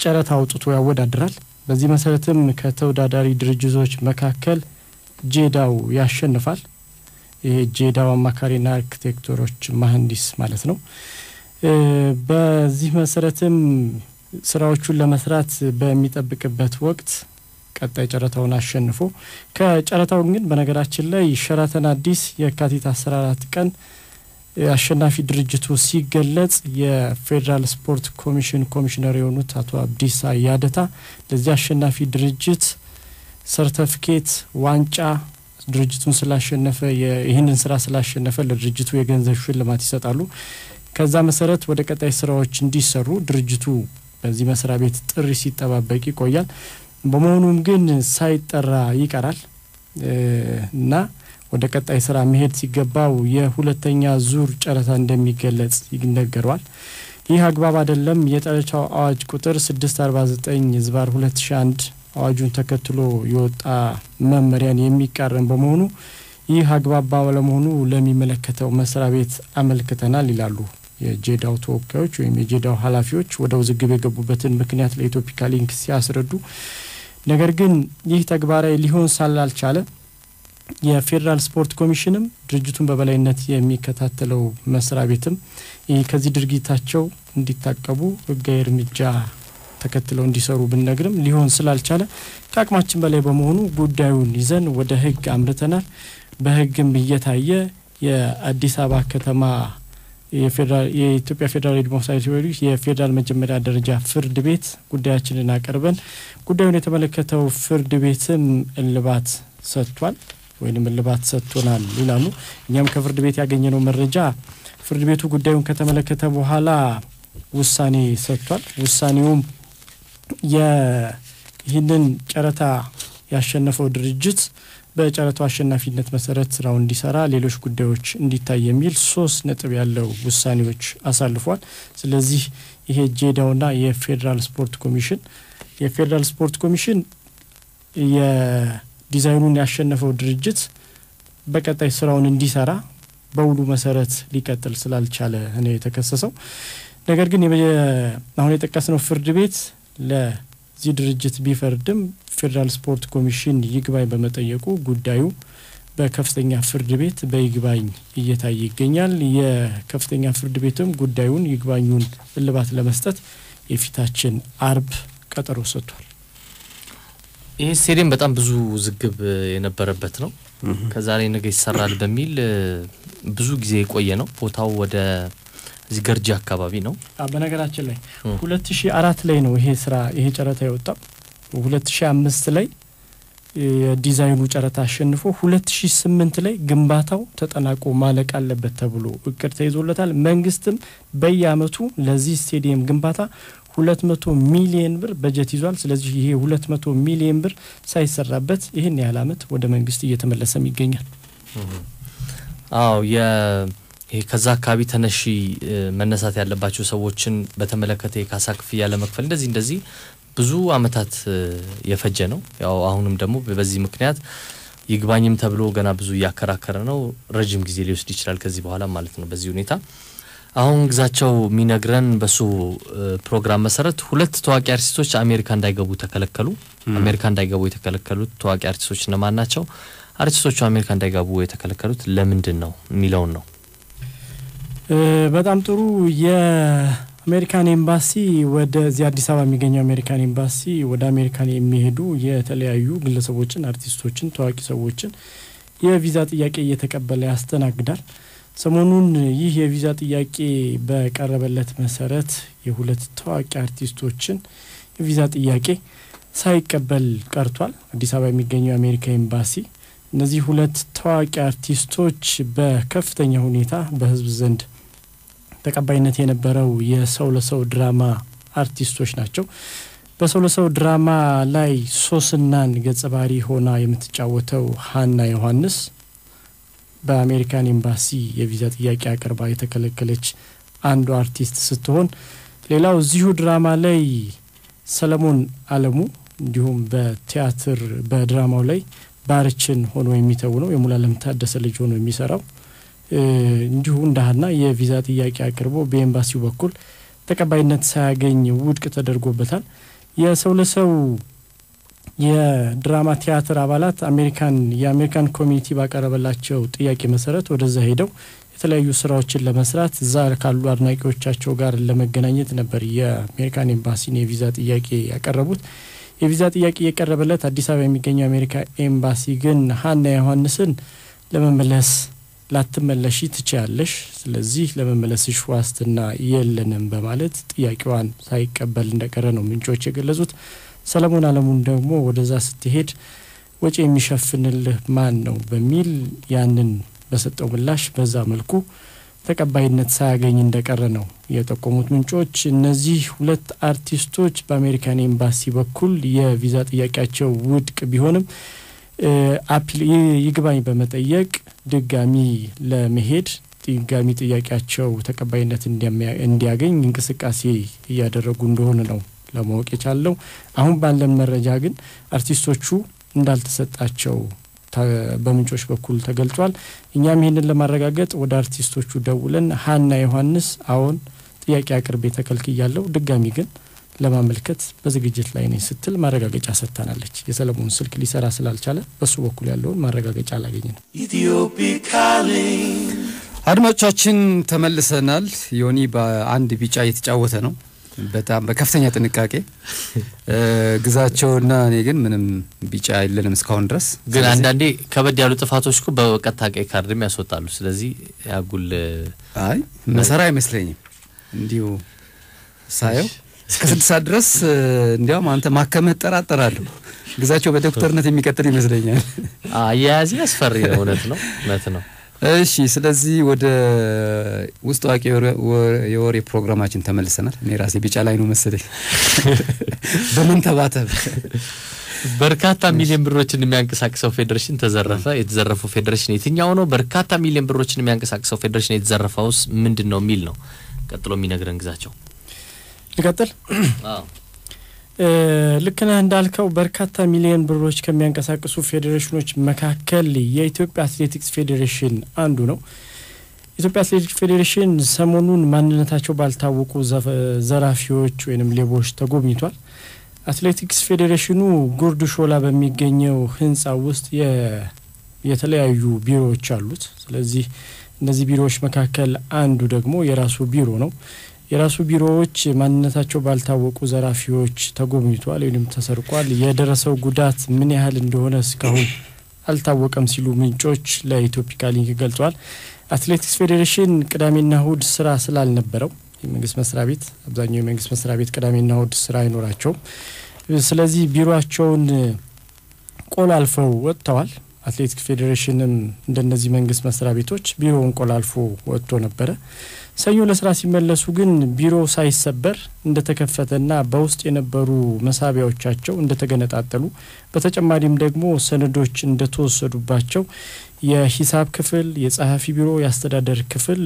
ጨረታ አውጥቶ ያወዳድራል። በዚህ መሰረትም ከተወዳዳሪ ድርጅቶች መካከል ጄዳው ያሸንፋል። ይሄ ጄዳው አማካሪና አርክቴክተሮች መሀንዲስ ማለት ነው። በዚህ መሰረትም ስራዎቹን ለመስራት በሚጠብቅበት ወቅት ቀጣይ ጨረታውን አሸንፎ ከጨረታው ግን በነገራችን ላይ ሸራተን አዲስ የካቲት 14 ቀን አሸናፊ ድርጅቱ ሲገለጽ የፌዴራል ስፖርት ኮሚሽን ኮሚሽነር የሆኑት አቶ አብዲሳ ያደታ ለዚህ አሸናፊ ድርጅት ሰርተፍኬት፣ ዋንጫ ድርጅቱን ስላሸነፈ ይህንን ስራ ስላሸነፈ ለድርጅቱ የገንዘብ ሽልማት ይሰጣሉ። ከዛ መሰረት ወደ ቀጣይ ስራዎች እንዲሰሩ ድርጅቱ በዚህ መስሪያ ቤት ጥሪ ሲጠባበቅ ይቆያል። በመሆኑም ግን ሳይጠራ ይቀራል እና ወደ ቀጣይ ስራ መሄድ ሲገባው የሁለተኛ ዙር ጨረታ እንደሚገለጽ ይነገረዋል። ይህ አግባብ አይደለም። የጨረታው አዋጅ ቁጥር 649/2001 አዋጁን ተከትሎ የወጣ መመሪያን የሚቃረን በመሆኑ ይህ አግባብ ባለመሆኑ ለሚመለከተው መስሪያ ቤት አመልክተናል ይላሉ የጄዳው ተወካዮች ወይም የጄዳው ኃላፊዎች ወደ ውዝግብ የገቡበትን ምክንያት ለኢትዮፒካ ሊንክ ሲያስረዱ። ነገር ግን ይህ ተግባራዊ ሊሆን ስላልቻለ የፌዴራል ስፖርት ኮሚሽንም ድርጅቱን በበላይነት የሚከታተለው መስሪያ ቤትም ከዚህ ድርጊታቸው እንዲታቀቡ ህጋዊ እርምጃ ተከትለው እንዲሰሩ ብንነግርም ሊሆን ስላልቻለ ከአቅማችን በላይ በመሆኑ ጉዳዩን ይዘን ወደ ህግ አምርተናል። በህግም እየታየ የአዲስ አበባ ከተማ የኢትዮጵያ ፌዴራል ዲሞክራሲያዊ ሪፐብሊክ የፌዴራል መጀመሪያ ደረጃ ፍርድ ቤት ጉዳያችንን አቀርበን ጉዳዩን የተመለከተው ፍርድ ቤትም እልባት ሰጥቷል ወይንም እልባት ሰጥቶናል ይላሉ። እኛም ከፍርድ ቤት ያገኘነው መረጃ ፍርድ ቤቱ ጉዳዩን ከተመለከተ በኋላ ውሳኔ ሰጥቷል። ውሳኔውም ይህንን ጨረታ ያሸነፈው ድርጅት በጨረታው አሸናፊነት መሰረት ስራው እንዲሰራ ሌሎች ጉዳዮች እንዲታይ የሚል 3 ነጥብ ያለው ውሳኔዎች አሳልፏል። ስለዚህ ይሄ ጄዳውና የፌዴራል ስፖርት ኮሚሽን የፌዴራል ስፖርት ኮሚሽን የዲዛይኑን ያሸነፈው ድርጅት በቀጣይ ስራውን እንዲሰራ በውሉ መሰረት ሊቀጥል ስላልቻለ ነው የተከሰሰው። ነገር ግን አሁን የጠቀስነው ፍርድ ቤት ለዚህ ድርጅት ቢፈርድም ፌዴራል ስፖርት ኮሚሽን ይግባኝ በመጠየቁ ጉዳዩ በከፍተኛ ፍርድ ቤት በይግባኝ እየታየ ይገኛል። የከፍተኛ ፍርድ ቤትም ጉዳዩን ይግባኙን እልባት ለመስጠት የፊታችን አርብ ቀጠሮ ሰጥቷል። ይህ ስቴዲየም በጣም ብዙ ውዝግብ የነበረበት ነው። ከዛሬ ነገ ይሰራል በሚል ብዙ ጊዜ የቆየ ነው። ቦታው ወደ እዚህ ገርጂ አካባቢ ነው። በነገራችን ላይ 2004 ላይ ነው ይሄ ስራ ይሄ ጨረታ የወጣው። 2005 ላይ የዲዛይኑ ጨረታ አሸንፎ 2008 ላይ ግንባታው ተጠናቆ ማለቅ አለበት ተብሎ እቅድ ተይዞለታል። መንግስትም በየአመቱ ለዚህ ስቴዲየም ግንባታ 200 ሚሊዮን ብር በጀት ይዟል። ስለዚህ ይሄ 200 ሚሊዮን ብር ሳይሰራበት ይህን ያህል አመት ወደ መንግስት እየተመለሰም ይገኛል። አዎ፣ ይሄ ከዛ አካባቢ ተነሺ መነሳት ያለባቸው ሰዎችን በተመለከተ የካሳ ክፍያ ለመክፈል እንደዚህ እንደዚህ ብዙ አመታት የፈጀ ነው። ያው አሁንም ደግሞ በዚህ ምክንያት ይግባኝም ተብሎ ገና ብዙ እያከራከረ ነው። ረጅም ጊዜ ሊወስድ ይችላል ከዚህ በኋላ ማለት ነው። በዚህ ሁኔታ አሁን ግዛቸው የሚነግረን በሱ ፕሮግራም መሰረት 2 ታዋቂ አርቲስቶች አሜሪካ እንዳይገቡ ተከለከሉ። አሜሪካ እንዳይገቡ የተከለከሉት ታዋቂ አርቲስቶች እነማን ናቸው? አርቲስቶቹ አሜሪካ እንዳይገቡ የተከለከሉት ለምንድን ነው የሚለውን ነው። በጣም ጥሩ። የአሜሪካን ኤምባሲ ወደዚህ አዲስ አበባ የሚገኘው አሜሪካን ኤምባሲ ወደ አሜሪካን የሚሄዱ የተለያዩ ግለሰቦችን፣ አርቲስቶችን፣ ታዋቂ ሰዎችን የቪዛ ጥያቄ እየተቀበለ ያስተናግዳል። ሰሞኑን ይህ የቪዛ ጥያቄ በቀረበለት መሰረት የሁለት ታዋቂ አርቲስቶችን የቪዛ ጥያቄ ሳይቀበል ቀርቷል። አዲስ አበባ የሚገኘው የአሜሪካ ኤምባሲ እነዚህ 2 ታዋቂ አርቲስቶች በከፍተኛ ሁኔታ በህዝብ ዘንድ ተቀባይነት የነበረው የሰው ለሰው ድራማ አርቲስቶች ናቸው። በሰው ለሰው ድራማ ላይ ሶስናን ገጸ ባህሪ ሆና የምትጫወተው ሀና ዮሐንስ በአሜሪካን ኤምባሲ የቪዛ ጥያቄ አቅርባ የተከለከለች አንዱ አርቲስት ስትሆን፣ ሌላው እዚሁ ድራማ ላይ ሰለሞን አለሙ እንዲሁም በቲያትር በድራማው ላይ ባርችን ሆኖ የሚተውነው የሙሉዓለም ታደሰ ልጅ ሆኖ የሚሰራው እንዲሁ እንደ ሀና የቪዛ ጥያቄ አቅርቦ በኤምባሲው በኩል ተቀባይነት ሳያገኝ ውድቅ ተደርጎበታል። የሰው ለሰው የድራማ ቲያትር አባላት የአሜሪካን community ባቀረበላቸው ጥያቄ መሰረት ወደዛ ሄደው የተለያዩ ስራዎችን ለመስራት እዛ ካሉ አድናቂዎቻቸው ጋር ለመገናኘት ነበር የአሜሪካን ኤምባሲን የቪዛ ጥያቄ ያቀረቡት። የቪዛ ጥያቄ የቀረበለት አዲስ አበባ የሚገኘው የአሜሪካ ኤምባሲ ግን ሀና ዮሐንስን ለመመለስ ላትመለሺ ትችያለሽ፣ ስለዚህ ለመመለስሽ ዋስትና የለንም በማለት ጥያቄዋን ሳይቀበል እንደቀረ ነው ምንጮች የገለጹት። ሰለሞን አለሙን ደግሞ ወደዛ ስትሄድ ወጪ የሚሸፍንልህ ማን ነው በሚል ያንን በሰጠው ምላሽ በዛ መልኩ ተቀባይነት ሳያገኝ እንደቀረ ነው የጠቆሙት ምንጮች። እነዚህ 2 አርቲስቶች በአሜሪካን ኤምባሲ በኩል የቪዛ ጥያቄያቸው ውድቅ ቢሆንም appeal ይግባኝ በመጠየቅ ድጋሚ ለመሄድ ድጋሚ ጥያቄያቸው ተቀባይነት እንዲያገኝ እንቅስቃሴ እያደረጉ እንደሆነ ነው ለማወቅ የቻለው። አሁን ባለን መረጃ ግን አርቲስቶቹ እንዳልተሰጣቸው በምንጮች በኩል ተገልጿል። እኛም ይሄንን ለማረጋገጥ ወደ አርቲስቶቹ ደውለን ሀና ዮሐንስ አሁን ጥያቄ አቅርቤ ተከልክያለሁ፣ ድጋሚ ግን ለማመልከት በዝግጅት ላይ ነኝ ስትል ማረጋገጫ ሰጥታናለች። የሰለሞን ስልክ ሊሰራ ስላልቻለ በሱ በኩል ያለውን ማረጋገጫ አላገኘንም። አድማጮቻችን ተመልሰናል። ዮኒ በአንድ ቢጫ እየተጫወተ ነው፣ በጣም በከፍተኛ ጥንቃቄ። ግዛቸውና እኔ ግን ምንም ቢጫ የለንም እስካሁን ድረስ። ግን አንዳንዴ ከበድ ያሉ ጥፋቶች እኮ በቀጥታ ቀይ ካርድም ያስወጣሉ። ስለዚህ ያጉል አይ መሰራ አይመስለኝም እንዲሁ ሳየው እስከ 6 ሰዓት ድረስ እንዲያውም አንተ ማከምህ እጠራጠራለሁ። ግዛቸው በዶክተርነት የሚቀጥል ይመስለኛል። አያያዝ አስፈሪ ነው። እውነት ነው፣ እውነት ነው። እሺ፣ ስለዚህ ወደ ውስጥ አዋቂ የወሬ ፕሮግራማችን ተመልሰናል። እኔ ራሴ ቢጫ ላይ ነው መሰለኝ በመንተባተብ። በርካታ ሚሊዮን ብሮችን የሚያንቀሳቅሰው ፌዴሬሽን ተዘረፈ። የተዘረፈው ፌዴሬሽን የትኛው ነው? በርካታ ሚሊዮን ብሮችን የሚያንቀሳቅሰው ፌዴሬሽን የተዘረፈውስ ምንድን ነው የሚል ነው ቀጥሎ የሚነግረን ግዛቸው። ልቀጥል? አዎ። ልክ ነህ እንዳልከው በርካታ ሚሊዮን ብሮች ከሚያንቀሳቅሱ ፌዴሬሽኖች መካከል የኢትዮጵያ አትሌቲክስ ፌዴሬሽን አንዱ ነው። ኢትዮጵያ አትሌቲክስ ፌዴሬሽን ሰሞኑን ማንነታቸው ባልታወቁ ዘራፊዎች ወይንም ሌቦች ተጎብኝቷል። አትሌቲክስ ፌዴሬሽኑ ጉርድ ሾላ በሚገኘው ህንጻ ውስጥ የተለያዩ ቢሮዎች አሉት። ስለዚህ እነዚህ ቢሮዎች መካከል አንዱ ደግሞ የራሱ ቢሮ ነው። የራሱ ቢሮዎች ማንነታቸው ባልታወቁ ዘራፊዎች ተጎብኝቷል ወይንም ተሰርቋል። የደረሰው ጉዳት ምን ያህል እንደሆነ እስካሁን አልታወቀም ሲሉ ምንጮች ለኢትዮፒካ ሊንክ ገልጸዋል። አትሌቲክስ ፌዴሬሽን ቅዳሜና እሁድ ስራ ስላልነበረው የመንግስት መስሪያ ቤት አብዛኛው የመንግስት መስሪያ ቤት ቅዳሜና እሁድ ስራ አይኖራቸውም። ስለዚህ ቢሮአቸውን ቆላልፈው ወጥተዋል። አትሌቲክስ ፌዴሬሽንም እንደነዚህ መንግስት መስሪያ ቤቶች ቢሮውን ቆላልፎ ወጥቶ ነበረ። ሰኞ ለስራ ሲመለሱ ግን ቢሮ ሳይሰበር እንደተከፈተና በውስጥ የነበሩ መሳቢያዎቻቸው እንደተገነጣጠሉ በተጨማሪም ደግሞ ሰነዶች እንደተወሰዱባቸው የሂሳብ ክፍል፣ የጸሐፊ ቢሮ፣ የአስተዳደር ክፍል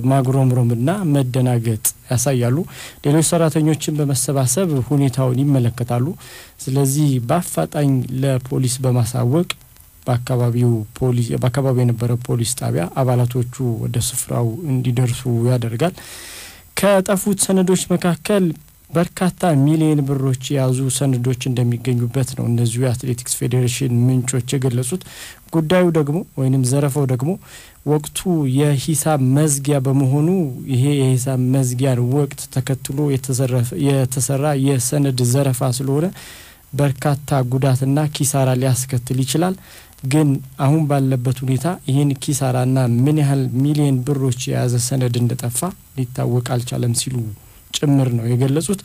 ማጉረምረምና መደናገጥ ያሳያሉ። ሌሎች ሰራተኞችን በመሰባሰብ ሁኔታውን ይመለከታሉ። ስለዚህ በአፋጣኝ ለፖሊስ በማሳወቅ በአካባቢው የነበረ ፖሊስ ጣቢያ አባላቶቹ ወደ ስፍራው እንዲደርሱ ያደርጋል። ከጠፉት ሰነዶች መካከል በርካታ ሚሊዮን ብሮች የያዙ ሰነዶች እንደሚገኙበት ነው እነዚሁ የአትሌቲክስ ፌዴሬሽን ምንጮች የገለጹት። ጉዳዩ ደግሞ ወይንም ዘረፋው ደግሞ ወቅቱ የሂሳብ መዝጊያ በመሆኑ ይሄ የሂሳብ መዝጊያን ወቅት ተከትሎ የተሰራ የሰነድ ዘረፋ ስለሆነ በርካታ ጉዳትና ኪሳራ ሊያስከትል ይችላል። ግን አሁን ባለበት ሁኔታ ይህን ኪሳራና ምን ያህል ሚሊዮን ብሮች የያዘ ሰነድ እንደጠፋ ሊታወቅ አልቻለም ሲሉ ጭምር ነው የገለጹት።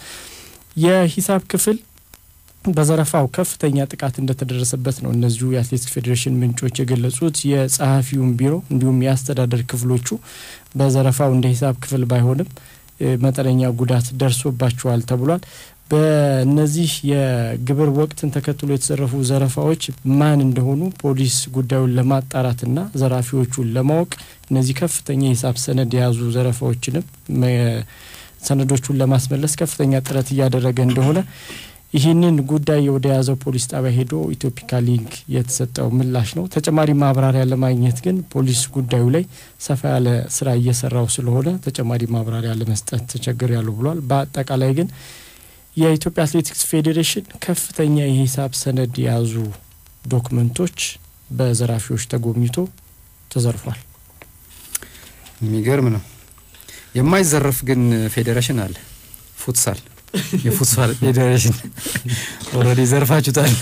የሂሳብ ክፍል በዘረፋው ከፍተኛ ጥቃት እንደተደረሰበት ነው እነዚሁ የአትሌቲክስ ፌዴሬሽን ምንጮች የገለጹት። የጸሐፊውን ቢሮ እንዲሁም የአስተዳደር ክፍሎቹ በዘረፋው እንደ ሂሳብ ክፍል ባይሆንም መጠነኛ ጉዳት ደርሶባቸዋል ተብሏል። በእነዚህ የግብር ወቅትን ተከትሎ የተዘረፉ ዘረፋዎች ማን እንደሆኑ ፖሊስ ጉዳዩን ለማጣራትና ዘራፊዎቹን ለማወቅ እነዚህ ከፍተኛ የሂሳብ ሰነድ የያዙ ዘረፋዎችንም ሰነዶቹን ለማስመለስ ከፍተኛ ጥረት እያደረገ እንደሆነ ይህንን ጉዳይ ወደ ያዘው ፖሊስ ጣቢያ ሄዶ ኢትዮፒካ ሊንክ የተሰጠው ምላሽ ነው። ተጨማሪ ማብራሪያ ለማግኘት ግን ፖሊስ ጉዳዩ ላይ ሰፋ ያለ ስራ እየሰራው ስለሆነ ተጨማሪ ማብራሪያ ለመስጠት ተቸግሬያለሁ ብሏል። በአጠቃላይ ግን የኢትዮጵያ አትሌቲክስ ፌዴሬሽን ከፍተኛ የሂሳብ ሰነድ የያዙ ዶክመንቶች በዘራፊዎች ተጎብኝቶ ተዘርፏል። የሚገርም ነው። የማይዘረፍ ግን ፌዴሬሽን አለ። ፉትሳል፣ የፉትሳል ፌዴሬሽን already ዘርፋችሁታል።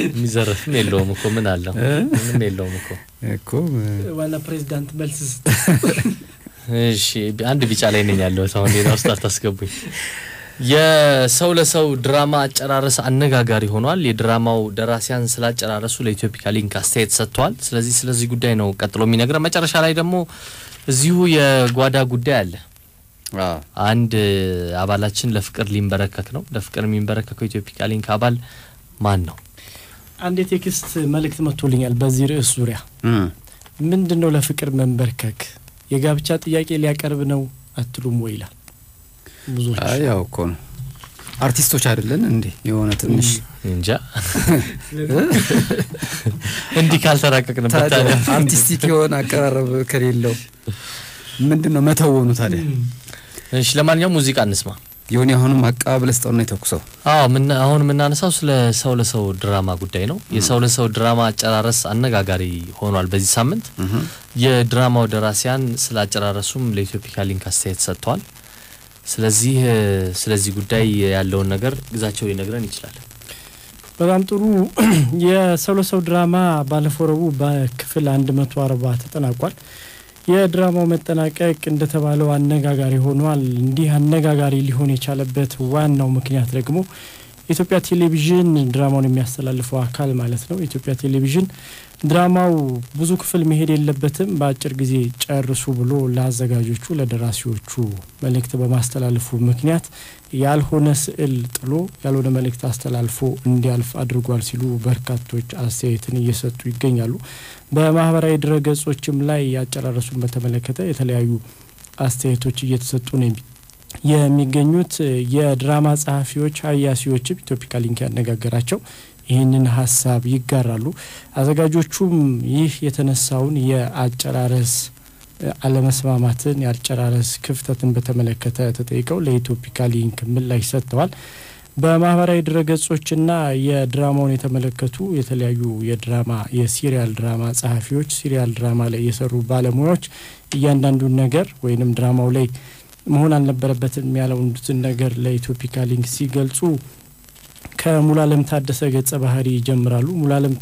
የሚዘረፍም የለውም እኮ፣ ምን አለው? ምንም የለውም እኮ። እኮ ዋና ፕሬዚዳንት መልስ። እሺ፣ አንድ ቢጫ ላይ ነኝ ያለሁት አሁን፣ ሌላ ውስጥ አታስገቡኝ። የሰው ለሰው ድራማ አጨራረስ አነጋጋሪ ሆኗል። የድራማው ደራሲያን ስላጨራረሱ ለኢትዮፒካ ሊንክ አስተያየት ሰጥተዋል። ስለዚህ ስለዚህ ጉዳይ ነው ቀጥሎ የሚነግረን። መጨረሻ ላይ ደግሞ እዚሁ የጓዳ ጉዳይ አለ። አንድ አባላችን ለፍቅር ሊንበረከክ ነው። ለፍቅር የሚንበረከከው ኢትዮፒካ ሊንክ አባል ማን ነው? አንድ የ text መልእክት መጥቶልኛል በዚህ ርዕስ ዙሪያ። ምንድን ነው ለፍቅር መንበርከክ? የጋብቻ ጥያቄ ሊያቀርብ ነው አትሉም ወይ ይላል ብዙዎች። ያው እኮ ነው፣ አርቲስቶች አይደለን እንዴ? የሆነ ትንሽ እንጃ፣ እንዲህ ካልተራቀቅንበት ታዲያ artistic የሆነ አቀራረብ ከሌለው ምንድን ነው መተወኑ ታዲያ? እሺ፣ ለማንኛውም ሙዚቃ እንስማ። የሆነ አሁንም አቀባበል ስጠው ነው የተኩሰው። አዎ፣ ምን አሁን የምናነሳው ስለ ሰው ለሰው ድራማ ጉዳይ ነው። የሰው ለሰው ድራማ አጨራረስ አነጋጋሪ ሆኗል በዚህ ሳምንት። የድራማው ደራሲያን ስለ አጨራረሱም ለኢትዮፒካ ሊንክ አስተያየት ሰጥተዋል። ስለዚህ ስለዚህ ጉዳይ ያለውን ነገር ግዛቸው ሊነግረን ይችላል። በጣም ጥሩ። የሰው ለሰው ድራማ ባለፈው ረቡዕ በክፍል 140 ተጠናቋል። የድራማው መጠናቀቅ እንደተባለው አነጋጋሪ ሆኗል። እንዲህ አነጋጋሪ ሊሆን የቻለበት ዋናው ምክንያት ደግሞ ኢትዮጵያ ቴሌቪዥን፣ ድራማውን የሚያስተላልፈው አካል ማለት ነው፣ ኢትዮጵያ ቴሌቪዥን ድራማው ብዙ ክፍል መሄድ የለበትም፣ በአጭር ጊዜ ጨርሱ ብሎ ለአዘጋጆቹ ለደራሲዎቹ መልእክት በማስተላለፉ ምክንያት ያልሆነ ስዕል ጥሎ ያልሆነ መልእክት አስተላልፎ እንዲያልፍ አድርጓል ሲሉ በርካቶች አስተያየትን እየሰጡ ይገኛሉ። በማህበራዊ ድረገጾችም ላይ ያጨራረሱን በተመለከተ የተለያዩ አስተያየቶች እየተሰጡ ነው የሚገኙት። የድራማ ጸሐፊዎች ሀያሲዎችም ኢትዮፒካ ሊንክ ያነጋገራቸው ይህንን ሀሳብ ይጋራሉ። አዘጋጆቹም ይህ የተነሳውን የአጨራረስ አለመስማማትን፣ የአጨራረስ ክፍተትን በተመለከተ ተጠይቀው ለኢትዮፒካ ሊንክ ምላሽ ሰጥተዋል። በማህበራዊ ድረገጾችና የድራማውን የተመለከቱ የተለያዩ የድራማ የ serial ድራማ ጸሐፊዎች፣ serial ድራማ ላይ የሰሩ ባለሙያዎች እያንዳንዱን ነገር ወይንም ድራማው ላይ መሆን አልነበረበትም ያለውን ነገር ለኢትዮፒካ ሊንክ ሲገልጹ ከሙሉዓለም ታደሰ ገጸ ባህሪ ይጀምራሉ። ሙሉዓለም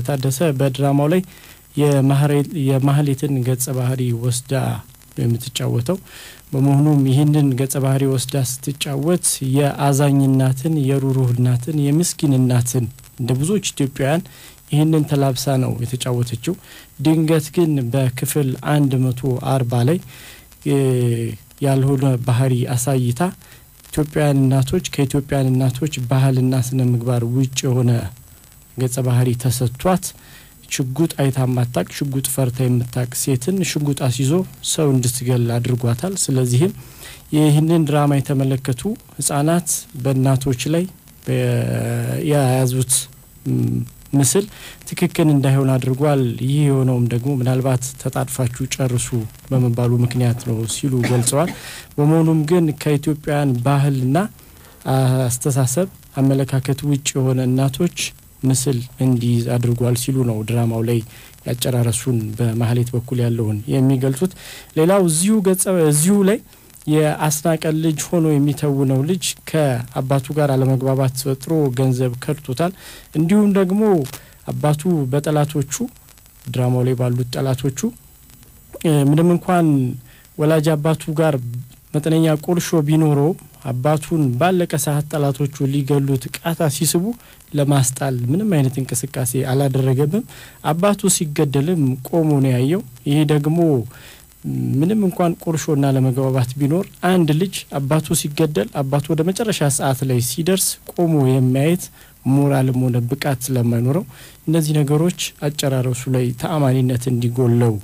ታደሰ በድራማው ላይ የማህሌትን ገጸ ባህሪ ወስዳ የምትጫወተው በመሆኑም ይህንን ገጸ ባህሪ ወስዳ ስትጫወት የአዛኝ እናትን፣ የሩሩህ እናትን፣ የምስኪን እናትን፣ እንደ ብዙዎች ኢትዮጵያውያን ይህንን ተላብሳ ነው የተጫወተችው። ድንገት ግን በክፍል 140 ላይ ያልሆነ ባህሪ አሳይታ ኢትዮጵያውያን እናቶች ከኢትዮጵያውያን እናቶች ባህልና ስነ ምግባር ውጭ የሆነ ገጸ ባህሪ ተሰጥቷት ሽጉጥ አይታ ማታቅ ሽጉጥ ፈርታ የምታቅ ሴትን ሽጉጥ አስይዞ ሰው እንድትገል አድርጓታል። ስለዚህም ይህንን ድራማ የተመለከቱ ህጻናት በእናቶች ላይ የያዙት ምስል ትክክል እንዳይሆን አድርጓል። ይህ የሆነውም ደግሞ ምናልባት ተጣድፋችሁ ጨርሱ በመባሉ ምክንያት ነው ሲሉ ገልጸዋል። በመሆኑም ግን ከኢትዮጵያውያን ባህልና አስተሳሰብ አመለካከት ውጭ የሆነ እናቶች ምስል እንዲይዝ አድርጓል ሲሉ ነው ድራማው ላይ ያጨራረሱን በማህሌት በኩል ያለውን የሚገልጹት። ሌላው እዚሁ ላይ የአስናቀ ልጅ ሆኖ የሚተውነው ልጅ ከአባቱ ጋር አለመግባባት ተፈጥሮ ገንዘብ ከድቶታል። እንዲሁም ደግሞ አባቱ በጠላቶቹ ድራማው ላይ ባሉት ጠላቶቹ ምንም እንኳን ወላጅ አባቱ ጋር መጠነኛ ቁርሾ ቢኖረው አባቱን ባለቀ ሰዓት ጠላቶቹ ሊገሉት ቃታ ሲስቡ ለማስጣል ምንም አይነት እንቅስቃሴ አላደረገም። አባቱ ሲገደልም ቆሞ ነው ያየው። ይሄ ደግሞ ምንም እንኳን ቁርሾና ለመግባባት ቢኖር አንድ ልጅ አባቱ ሲገደል አባቱ ወደ መጨረሻ ሰዓት ላይ ሲደርስ ቆሞ የማየት ሞራልም ሆነ ብቃት ስለማይኖረው እነዚህ ነገሮች አጨራረሱ ላይ ተአማኒነት እንዲጎለው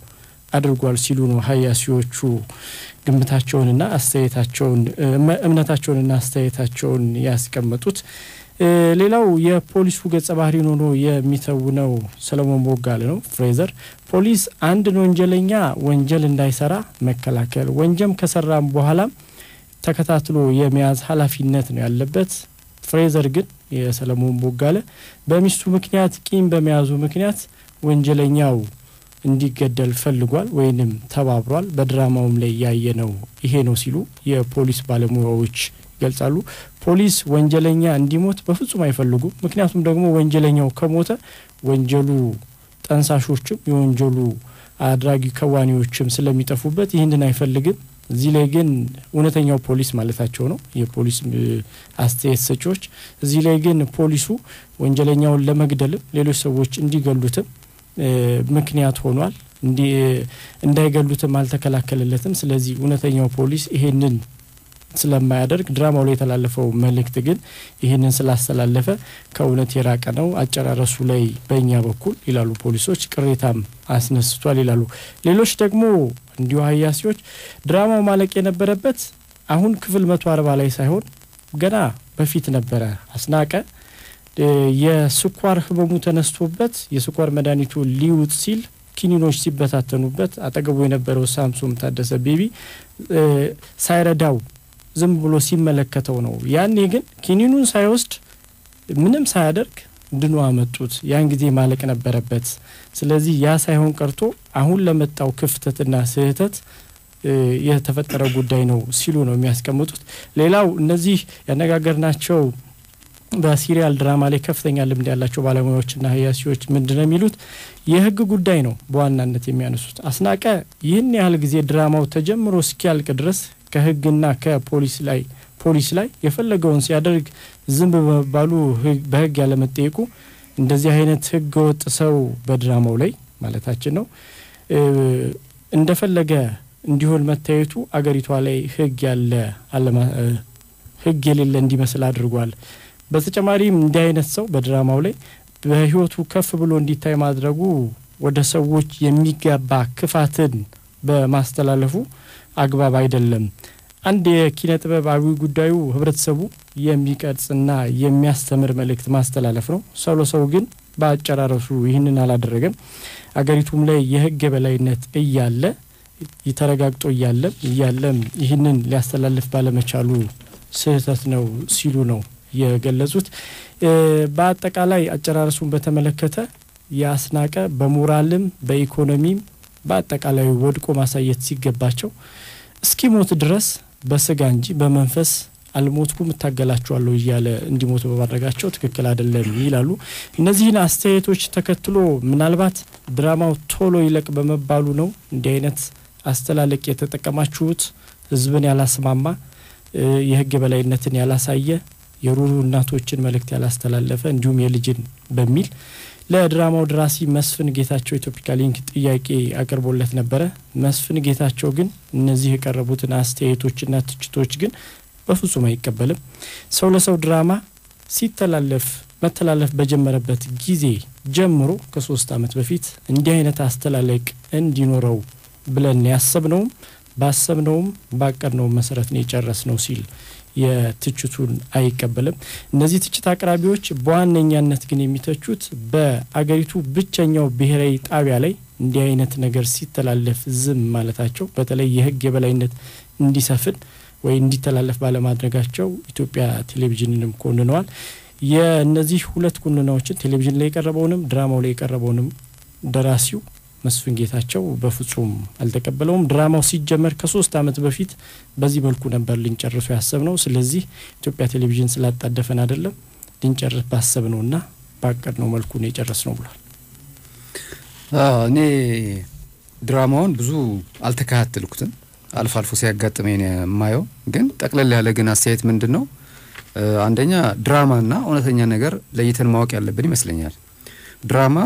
አድርጓል ሲሉ ነው ሀያሲዎቹ ግምታቸውንና አስተያየታቸውን እምነታቸውንና አስተያየታቸውን ያስቀመጡት። ሌላው የፖሊሱ ገጸ ባህሪ ሆኖ የሚተውነው ሰለሞን ቦጋለ ነው። ፍሬዘር ፖሊስ አንድን ወንጀለኛ ወንጀል እንዳይሰራ መከላከል፣ ወንጀል ከሰራም በኋላ ተከታትሎ የመያዝ ኃላፊነት ነው ያለበት። ፍሬዘር ግን የሰለሞን ቦጋለ በሚስቱ ምክንያት ቂም በመያዙ ምክንያት ወንጀለኛው እንዲገደል ፈልጓል ወይንም ተባብሯል። በድራማውም ላይ ያየነው ይሄ ነው ሲሉ የፖሊስ ባለሙያዎች ይገልጻሉ። ፖሊስ ወንጀለኛ እንዲሞት በፍጹም አይፈልጉም። ምክንያቱም ደግሞ ወንጀለኛው ከሞተ ወንጀሉ ጠንሳሾችም የወንጀሉ አድራጊ ከዋኒዎችም ስለሚጠፉበት ይህንን አይፈልግም። እዚህ ላይ ግን እውነተኛው ፖሊስ ማለታቸው ነው የፖሊስ አስተያየት ሰጪዎች። እዚህ ላይ ግን ፖሊሱ ወንጀለኛውን ለመግደልም ሌሎች ሰዎች እንዲገሉትም ምክንያት ሆኗል። እንዳይገሉትም አልተከላከለለትም። ስለዚህ እውነተኛው ፖሊስ ይሄንን ስለማያደርግ ድራማው ላይ የተላለፈው መልእክት ግን ይሄንን ስላስተላለፈ ከእውነት የራቀ ነው አጨራረሱ ላይ በእኛ በኩል ይላሉ ፖሊሶች፣ ቅሬታም አስነስቷል ይላሉ። ሌሎች ደግሞ እንዲሁ ሀያሲዎች ድራማው ማለቅ የነበረበት አሁን ክፍል 140 ላይ ሳይሆን ገና በፊት ነበረ። አስናቀ የስኳር ህመሙ ተነስቶበት የስኳር መድኃኒቱ ሊውጥ ሲል ኪኒኖች ሲበታተኑበት አጠገቡ የነበረው ሳምሶን ታደሰ ቤቢ ሳይረዳው ዝም ብሎ ሲመለከተው ነው። ያኔ ግን ኪኒኑን ሳይወስድ ምንም ሳያደርግ ድኖ አመጡት። ያን ጊዜ ማለቅ ነበረበት። ስለዚህ ያ ሳይሆን ቀርቶ አሁን ለመጣው ክፍተትና ስህተት የተፈጠረ ጉዳይ ነው ሲሉ ነው የሚያስቀምጡት። ሌላው እነዚህ ያነጋገርናቸው በሲሪያል ድራማ ላይ ከፍተኛ ልምድ ያላቸው ባለሙያዎችና ሀያሲዎች ምንድነው የሚሉት? የህግ ጉዳይ ነው በዋናነት የሚያነሱት። አስናቀ ይህን ያህል ጊዜ ድራማው ተጀምሮ እስኪያልቅ ድረስ ከህግና ከፖሊስ ላይ ፖሊስ ላይ የፈለገውን ሲያደርግ ዝም በመባሉ በህግ ያለመጠየቁ እንደዚህ አይነት ህገ ወጥ ሰው በድራማው ላይ ማለታችን ነው እንደፈለገ እንዲሆን መታየቱ አገሪቷ ላይ ህግ ያለ ህግ የሌለ እንዲመስል አድርጓል። በተጨማሪም እንዲህ አይነት ሰው በድራማው ላይ በህይወቱ ከፍ ብሎ እንዲታይ ማድረጉ ወደ ሰዎች የሚገባ ክፋትን በማስተላለፉ አግባብ አይደለም። አንድ የኪነ ጥበባዊ ጉዳዩ ህብረተሰቡ የሚቀርጽና የሚያስተምር መልእክት ማስተላለፍ ነው። ሰው ለሰው ግን በአጨራረሱ ይህንን አላደረገም። አገሪቱም ላይ የህግ የበላይነት እያለ ተረጋግጦ እያለም ይህንን ሊያስተላልፍ ባለመቻሉ ስህተት ነው ሲሉ ነው የገለጹት። በአጠቃላይ አጨራረሱን በተመለከተ ያስናቀ በሞራልም በኢኮኖሚም በአጠቃላይ ወድቆ ማሳየት ሲገባቸው እስኪሞት ድረስ በስጋ እንጂ በመንፈስ አልሞትኩም እታገላቸዋለሁ እያለ እንዲሞቱ በማድረጋቸው ትክክል አይደለም ይላሉ። እነዚህን አስተያየቶች ተከትሎ ምናልባት ድራማው ቶሎ ይለቅ በመባሉ ነው እንዲህ አይነት አስተላለቅ የተጠቀማችሁት፣ ህዝብን ያላስማማ፣ የህግ የበላይነትን ያላሳየ፣ የሩሩ እናቶችን መልእክት ያላስተላለፈ እንዲሁም የልጅን በሚል ለድራማው ደራሲ መስፍን ጌታቸው ኢትዮፒካ ሊንክ ጥያቄ አቅርቦለት ነበረ። መስፍን ጌታቸው ግን እነዚህ የቀረቡትን አስተያየቶችና ትችቶች ግን በፍጹም አይቀበልም። ሰው ለሰው ድራማ ሲተላለፍ መተላለፍ በጀመረበት ጊዜ ጀምሮ ከ3 ዓመት በፊት እንዲህ አይነት አስተላለቅ እንዲኖረው ብለን ያሰብነውም ባሰብነውም ባቀድነው መሰረት ነው የጨረስነው ሲል የትችቱን አይቀበልም። እነዚህ ትችት አቅራቢዎች በዋነኛነት ግን የሚተቹት በአገሪቱ ብቸኛው ብሔራዊ ጣቢያ ላይ እንዲህ አይነት ነገር ሲተላለፍ ዝም ማለታቸው፣ በተለይ የህግ የበላይነት እንዲሰፍን ወይ እንዲተላለፍ ባለማድረጋቸው ኢትዮጵያ ቴሌቪዥንንም ኮንነዋል። የእነዚህ ሁለት ኩንናዎችን ቴሌቪዥን ላይ የቀረበውንም ድራማው ላይ የቀረበውንም ደራሲው መስፍን ጌታቸው በፍጹም አልተቀበለውም። ድራማው ሲጀመር ከ3 ዓመት በፊት በዚህ መልኩ ነበር ልንጨርሱ ያሰብነው። ስለዚህ ኢትዮጵያ ቴሌቪዥን ስላጣደፈን አይደለም ልንጨርስ ባሰብነውና ባቀድነው መልኩ ነው የጨረስነው ብሏል። እኔ ድራማውን ብዙ አልተከታተልኩትም፣ አልፎ አልፎ ሲያጋጥመኝ ነው የማየው። ግን ጠቅለል ያለ ግን አስተያየት ምንድነው? አንደኛ ድራማና እውነተኛ ነገር ለይተን ማወቅ ያለብን ይመስለኛል። ድራማ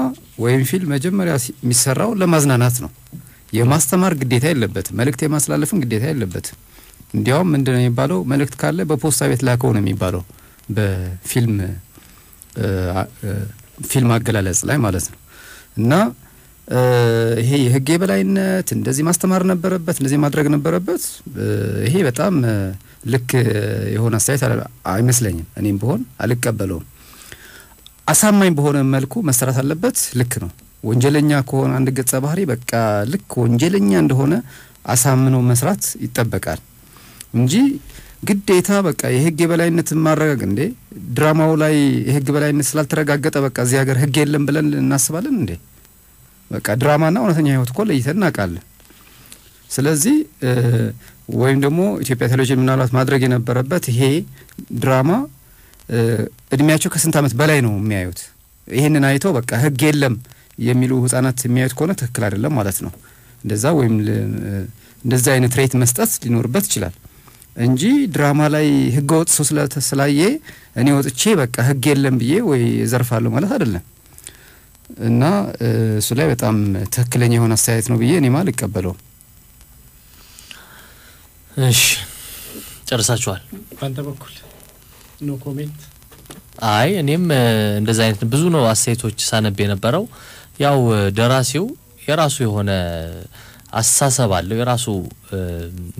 ወይም ፊልም መጀመሪያ የሚሰራው ለማዝናናት ነው። የማስተማር ግዴታ የለበትም። መልእክት የማስተላለፍም ግዴታ የለበትም። እንዲያውም ምንድነው የሚባለው? መልእክት ካለ በፖስታ ቤት ላከው ነው የሚባለው በፊልም ፊልም አገላለጽ ላይ ማለት ነው። እና ይሄ የህግ የበላይነት እንደዚህ ማስተማር ነበረበት፣ እንደዚህ ማድረግ ነበረበት፣ ይሄ በጣም ልክ የሆነ አስተያየት አይመስለኝም። እኔም ብሆን አልቀበለውም። አሳማኝ በሆነ መልኩ መሰራት አለበት። ልክ ነው። ወንጀለኛ ከሆነ አንድ ገጸ ባህሪ በቃ ልክ ወንጀለኛ እንደሆነ አሳምኖ መስራት ይጠበቃል እንጂ ግዴታ በቃ የህግ የበላይነትን ማረጋገጥ እንዴ ድራማው ላይ የህግ የበላይነት ስላልተረጋገጠ በቃ እዚህ ሀገር ህግ የለም ብለን እናስባለን እንዴ? በቃ ድራማና እውነተኛ ህይወት እኮ ለይተን እናውቃለን። ስለዚህ ወይም ደግሞ ኢትዮጵያ ቴሌቪዥን ምናልባት ማድረግ የነበረበት ይሄ ድራማ እድሜያቸው ከስንት ዓመት በላይ ነው የሚያዩት፣ ይሄንን አይተው በቃ ህግ የለም የሚሉ ህፃናት የሚያዩት ከሆነ ትክክል አይደለም ማለት ነው። እንደዛ ወይም እንደዛ አይነት ሬት መስጠት ሊኖርበት ይችላል እንጂ ድራማ ላይ ህገ ወጥ ሰው ስላየ እኔ ወጥቼ በቃ ህግ የለም ብዬ ወይ ዘርፋለሁ ማለት አይደለም። እና እሱ ላይ በጣም ትክክለኛ የሆነ አስተያየት ነው ብዬ እኔማ አልቀበለውም። እሺ ጨርሳችኋል? ባንተ በኩል no comment? አይ እኔም እንደዛ አይነት ብዙ ነው አስተያየቶች ሳነብ የነበረው። ያው ደራሲው የራሱ የሆነ አስተሳሰብ አለው፣ የራሱ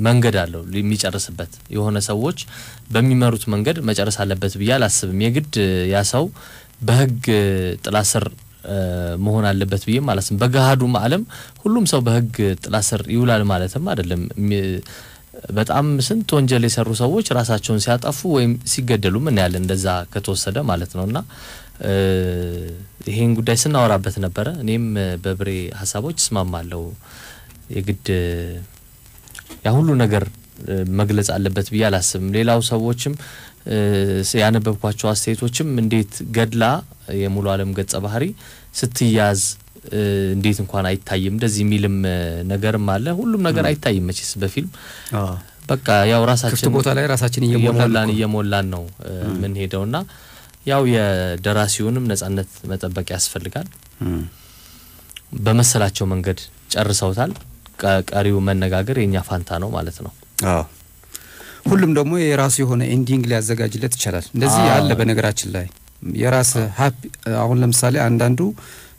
መንገድ አለው የሚጨርስበት። የሆነ ሰዎች በሚመሩት መንገድ መጨረስ አለበት ብዬ አላስብም። የግድ ያ ሰው በህግ ጥላ ስር መሆን አለበት ብዬም አላስብም። በገሃዱም ዓለም ሁሉም ሰው በህግ ጥላ ስር ይውላል ማለትም አይደለም። በጣም ስንት ወንጀል የሰሩ ሰዎች ራሳቸውን ሲያጠፉ ወይም ሲገደሉ እናያለን፣ እንደዛ ከተወሰደ ማለት ነውና ይሄን ጉዳይ ስናወራበት ነበረ። እኔም በብሬ ሀሳቦች እስማማለሁ። የግድ ያ ሁሉ ነገር መግለጽ አለበት ብዬ አላስብም። ሌላው ሰዎችም ያነበብኳቸው አስተያየቶችም እንዴት ገድላ የሙሉ ዓለም ገጸ ባህሪ ስትያዝ እንዴት እንኳን አይታይም እንደዚህ የሚልም ነገርም አለ። ሁሉም ነገር አይታይም መቼስ በፊልም። በቃ ያው ራሳችን ክፍት ቦታ ላይ ራሳችን እየሞላን ነው የምንሄደውና ያው የደራሲውንም ነጻነት መጠበቅ ያስፈልጋል። በመሰላቸው መንገድ ጨርሰውታል። ቀሪው መነጋገር የኛ ፋንታ ነው ማለት ነው። አዎ ሁሉም ደግሞ የራሱ የሆነ ending ሊያዘጋጅለት ይችላል። እንደዚህ አለ በነገራችን ላይ የራስ happy። አሁን ለምሳሌ አንዳንዱ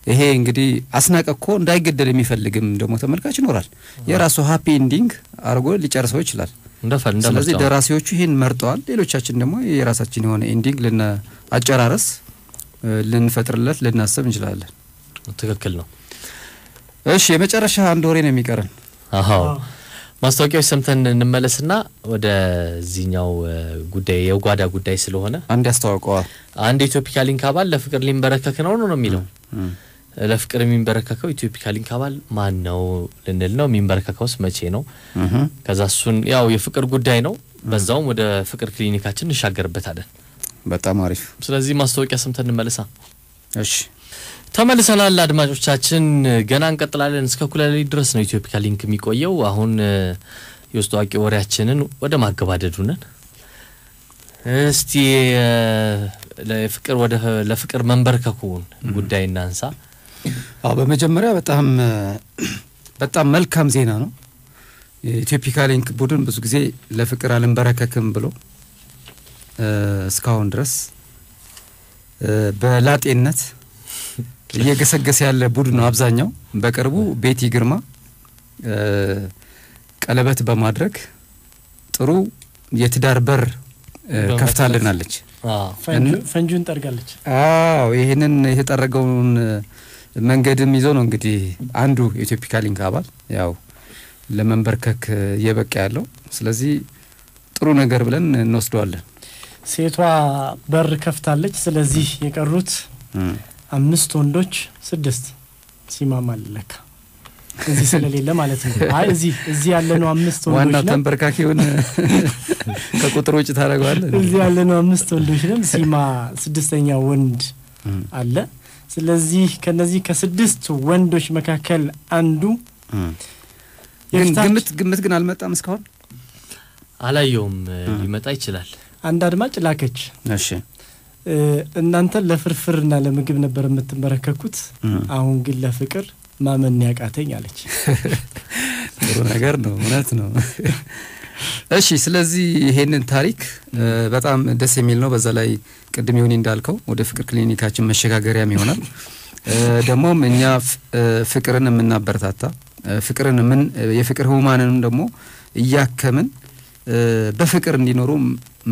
ይሄ እንግዲህ አስናቀ እኮ እንዳይገደል የሚፈልግም ደግሞ ተመልካች ይኖራል። የራሱ happy ending አድርጎ ሊጨርሰው ይችላል። ስለዚህ ደራሲዎቹ ይሄን መርጠዋል። ሌሎቻችን ደግሞ የራሳችን የሆነ ending አጨራረስ ልንፈጥርለት ልናስብ እንችላለን። ትክክል ነው። እሺ የመጨረሻ አንድ ወሬ ነው የሚቀረን። አዎ ማስታወቂያዎች ሰምተን እንመለስና ወደዚህኛው ጉዳይ የጓዳ ጉዳይ ስለሆነ አንድ ያስተዋውቀዋል። አንድ የኢትዮፒካ ሊንክ አባል ለፍቅር ሊንበረከክ ነው ነው የሚለው። ለፍቅር የሚንበረከከው ኢትዮፒካ ሊንክ አባል ማን ነው ልንል ነው። የሚንበረከከውስ መቼ ነው? ከዛ እሱን ያው የፍቅር ጉዳይ ነው። በዛውም ወደ ፍቅር ክሊኒካችን እንሻገርበታለን። በጣም አሪፍ። ስለዚህ ማስታወቂያ ሰምተን እንመለሳ። እሺ ተመልሰናል አድማጮቻችን፣ ገና እንቀጥላለን። እስከ እኩለ ሌሊት ድረስ ነው ኢትዮፒካ ሊንክ የሚቆየው። አሁን የውስጥ አዋቂ ወሬያችንን ወደ ማገባደዱ ነን። እስቲ ለፍቅር ወደ ለፍቅር መንበርከኩን ጉዳይ እናንሳ። አዎ በመጀመሪያ በጣም በጣም መልካም ዜና ነው። የኢትዮፒካ ሊንክ ቡድን ብዙ ጊዜ ለፍቅር አልንበረከክም ብሎ እስካሁን ድረስ በላጤነት እየገሰገሰ ያለ ቡድን ነው አብዛኛው። በቅርቡ ቤቲ ግርማ ቀለበት በማድረግ ጥሩ የትዳር በር ከፍታልናለች። ፈንጁን ጠርጋለች። አዎ ይሄንን የተጠረገውን መንገድም ይዞ ነው እንግዲህ አንዱ የኢትዮፒካ ሊንክ አባል ያው ለመንበርከክ እየበቃ ያለው። ስለዚህ ጥሩ ነገር ብለን እንወስደዋለን። ሴቷ በር ከፍታለች። ስለዚህ የቀሩት 5 ወንዶች 6 ሲማም አለካ እዚህ ስለሌለ ማለት ነው። አይ እዚህ ያለነው 5 ወንዶች ነን። ዋና ተንበርካኪውን ከቁጥር ውጭ ታደርገዋለህ። እዚህ ያለነው 5 ወንዶች ነን። ሲማ 6ኛ ወንድ አለ። ስለዚህ ከነዚህ ከ6 ወንዶች መካከል አንዱ ግምት ግን አልመጣም እስካሁን አላየውም። ሊመጣ ይችላል። አንድ አድማጭ ላከች። እሺ እናንተ ለፍርፍርና ለምግብ ነበር የምትንበረከኩት፣ አሁን ግን ለፍቅር ማመን ያቃተኝ አለች። ጥሩ ነገር ነው፣ እውነት ነው። እሺ ስለዚህ ይሄንን ታሪክ በጣም ደስ የሚል ነው። በዛ ላይ ቅድም ይሁን እንዳልከው ወደ ፍቅር ክሊኒካችን መሸጋገሪያም ይሆናል። ደግሞም እኛ ፍቅርን የምናበረታታ ፍቅርን ምን የፍቅር ህሙማንንም ደግሞ እያከምን በፍቅር እንዲኖሩ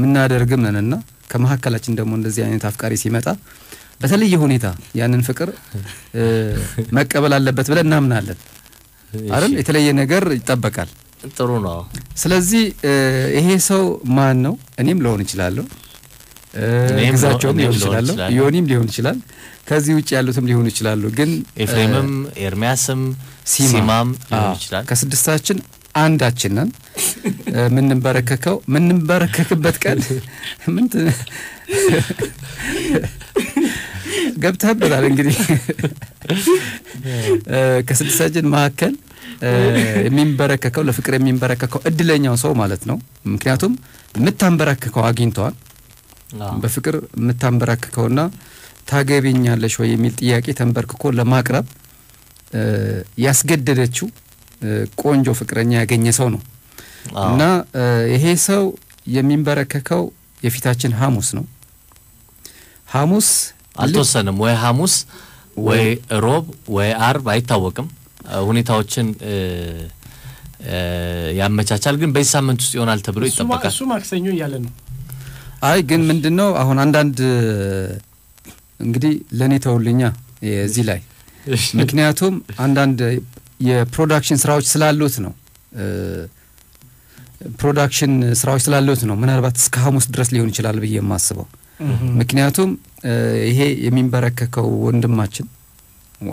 ምናደርግም ነንና ከመሐከላችን ደግሞ እንደዚህ አይነት አፍቃሪ ሲመጣ በተለየ ሁኔታ ያንን ፍቅር መቀበል አለበት ብለን እናምናለን አይደል? የተለየ ነገር ይጠበቃል። ጥሩ ነው። ስለዚህ ይሄ ሰው ማን ነው? እኔም ልሆን እችላለሁ፣ ግዛቸውም ሊሆን ይችላል፣ ዮኒም ሊሆን ይችላል፣ ከዚህ ውጭ ያሉትም ሊሆኑ ይችላሉ። ግን ኤፍሬምም ኤርሚያስም ሲማም ሊሆን ይችላል። ከስድስታችን አንዳችን ነን ምንበረከከው። ምንበረከክበት ቀን ምን ገብተህበታል እንግዲህ። ከስድስታችን መካከል የሚንበረከከው ለፍቅር የሚንበረከከው እድለኛው ሰው ማለት ነው። ምክንያቱም የምታንበረከከው አግኝተዋል። በፍቅር የምታንበረከከውና ታገቢኛለሽ ወይ የሚል ጥያቄ ተንበርክኮ ለማቅረብ ያስገደደችው ቆንጆ ፍቅረኛ ያገኘ ሰው ነው። እና ይሄ ሰው የሚንበረከከው የፊታችን ሐሙስ ነው። ሐሙስ አልተወሰነም፣ ወይ ሐሙስ ወይ ሮብ ወይ አርብ አይታወቅም። ሁኔታዎችን ያመቻቻል። ግን በዚህ ሳምንት ውስጥ ይሆናል ተብሎ ይጠበቃል። እሱ ማክሰኞ እያለ ነው። አይ ግን ምንድነው አሁን አንዳንድ እንግዲህ ለኔ ተውልኛ እዚህ ላይ ምክንያቱም አንዳንድ የ production ስራዎች ስላሉት ነው። production ስራዎች ስላሉት ነው ምናልባት እስከ ሐሙስ ድረስ ሊሆን ይችላል ብዬ የማስበው። ምክንያቱም ይሄ የሚንበረከከው ወንድማችን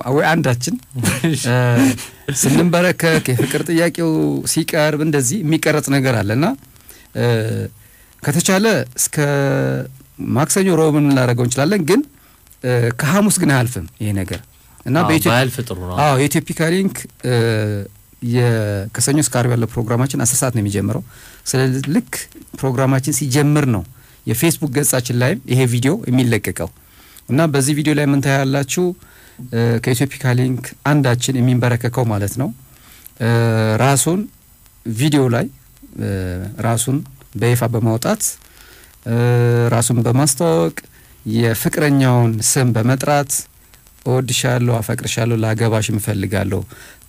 ወይ አንዳችን ስንንበረከክ የፍቅር ጥያቄው ሲቀርብ እንደዚህ የሚቀረጽ ነገር አለና ከተቻለ እስከ ማክሰኞ ሮብን ላደርገው እንችላለን። ግን ከሐሙስ ግን አያልፍም ይሄ ነገር እና አዎ የኢትዮፒካ ሊንክ ከሰኞ እስከ ዓርብ ያለው ፕሮግራማችን 10 ሰዓት ነው የሚጀምረው። ስለዚህ ልክ ፕሮግራማችን ሲጀምር ነው የፌስቡክ ገጻችን ላይ ይሄ ቪዲዮ የሚለቀቀው። እና በዚህ ቪዲዮ ላይ ምን ታያላችሁ? ከኢትዮፒካ ሊንክ አንዳችን የሚንበረከከው ማለት ነው ራሱን ቪዲዮ ላይ ራሱን በይፋ በማውጣት ራሱን በማስተዋወቅ የፍቅረኛውን ስም በመጥራት እወድሻለሁ፣ አፈቅርሻለሁ፣ ላገባሽ እፈልጋለሁ፣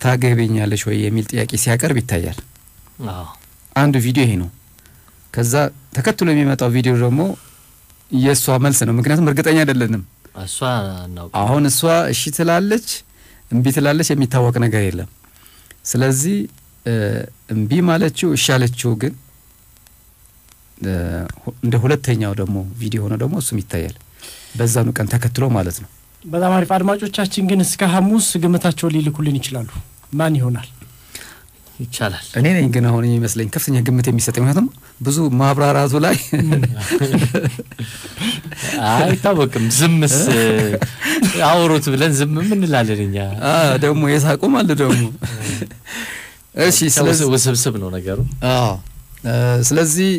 ታገቢኛለሽ ወይ የሚል ጥያቄ ሲያቀርብ ይታያል። አንዱ ቪዲዮ ይሄ ነው። ከዛ ተከትሎ የሚመጣው ቪዲዮ ደግሞ የሷ መልስ ነው። ምክንያቱም እርግጠኛ አይደለንም። እሷ አሁን እሷ እሺ ትላለች እምቢ ትላለች የሚታወቅ ነገር የለም። ስለዚህ እምቢ ማለችው እሺ አለችው ግን እንደ ሁለተኛው ደግሞ ቪዲዮ ሆኖ ደግሞ እሱም ይታያል በዛኑ ቀን ተከትሎ ማለት ነው። በጣም አሪፍ። አድማጮቻችን ግን እስከ ሐሙስ ግምታቸውን ሊልኩልን ይችላሉ። ማን ይሆናል? ይቻላል። እኔ ነኝ ግን አሁን የሚመስለኝ ከፍተኛ ግምት የሚሰጠኝ፣ ምክንያቱም ብዙ ማብራራቱ ላይ አይታወቅም። ዝምስ አውሩት ብለን ዝም እንላለን እኛ። ደግሞ የሳቁም አለ ደግሞ። እሺ ስለዚህ ውስብስብ ነው ነገሩ። አዎ ስለዚህ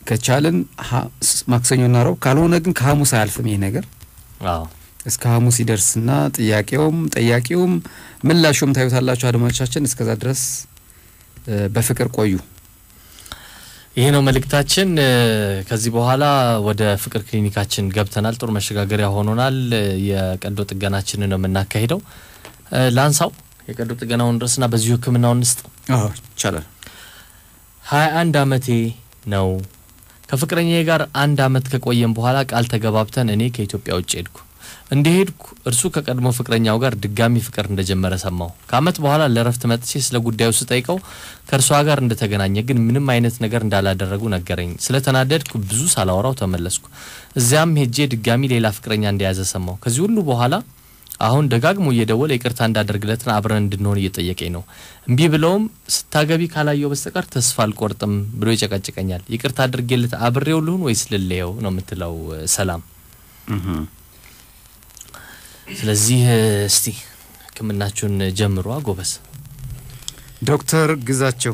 ከቻልን ማክሰኞና ረቡዕ፣ ካልሆነ ግን ከሐሙስ አያልፍም ይሄ ነገር። እስከ ሐሙስ ይደርስና ጥያቄውም ጠያቂውም ምላሹም ታዩታላችሁ አድማጮቻችን። እስከዛ ድረስ በፍቅር ቆዩ። ይሄ ነው መልእክታችን። ከዚህ በኋላ ወደ ፍቅር ክሊኒካችን ገብተናል። ጥሩ መሸጋገሪያ ሆኖናል። የቀዶ ጥገናችንን ነው የምናካሂደው። ላንሳው የቀዶ ጥገናውን ድረስና በዚሁ ሕክምናውን እንስጥ። አዎ ይቻላል። 21 ዓመቴ ነው። ከፍቅረኛዬ ጋር 1 ዓመት ከቆየም በኋላ ቃል ተገባብተን እኔ ከኢትዮጵያ ውጭ ሄድኩ። እንደሄድኩ እርሱ ከቀድሞ ፍቅረኛው ጋር ድጋሚ ፍቅር እንደጀመረ ሰማሁ። ከዓመት በኋላ ለረፍት መጥቼ ስለ ጉዳዩ ስጠይቀው ከእርሷ ጋር እንደተገናኘ ግን ምንም አይነት ነገር እንዳላደረጉ ነገረኝ። ስለተናደድኩ ብዙ ሳላወራው ተመለስኩ። እዚያም ሄጄ ድጋሚ ሌላ ፍቅረኛ እንደያዘ ሰማሁ። ከዚህ ሁሉ በኋላ አሁን ደጋግሞ እየደወለ ይቅርታ እንዳደርግለትና አብረን እንድንሆን እየጠየቀኝ ነው። እምቢ ብለውም ስታገቢ ካላየው በስተቀር ተስፋ አልቆርጥም ብሎ ይጨቀጭቀኛል። ይቅርታ አድርጌለት አብሬው ልሁን ወይስ ልለየው ነው የምትለው ሰላም። ስለዚህ እስቲ ሕክምናችሁን ጀምሩ ጎበዝ። ዶክተር ግዛቸው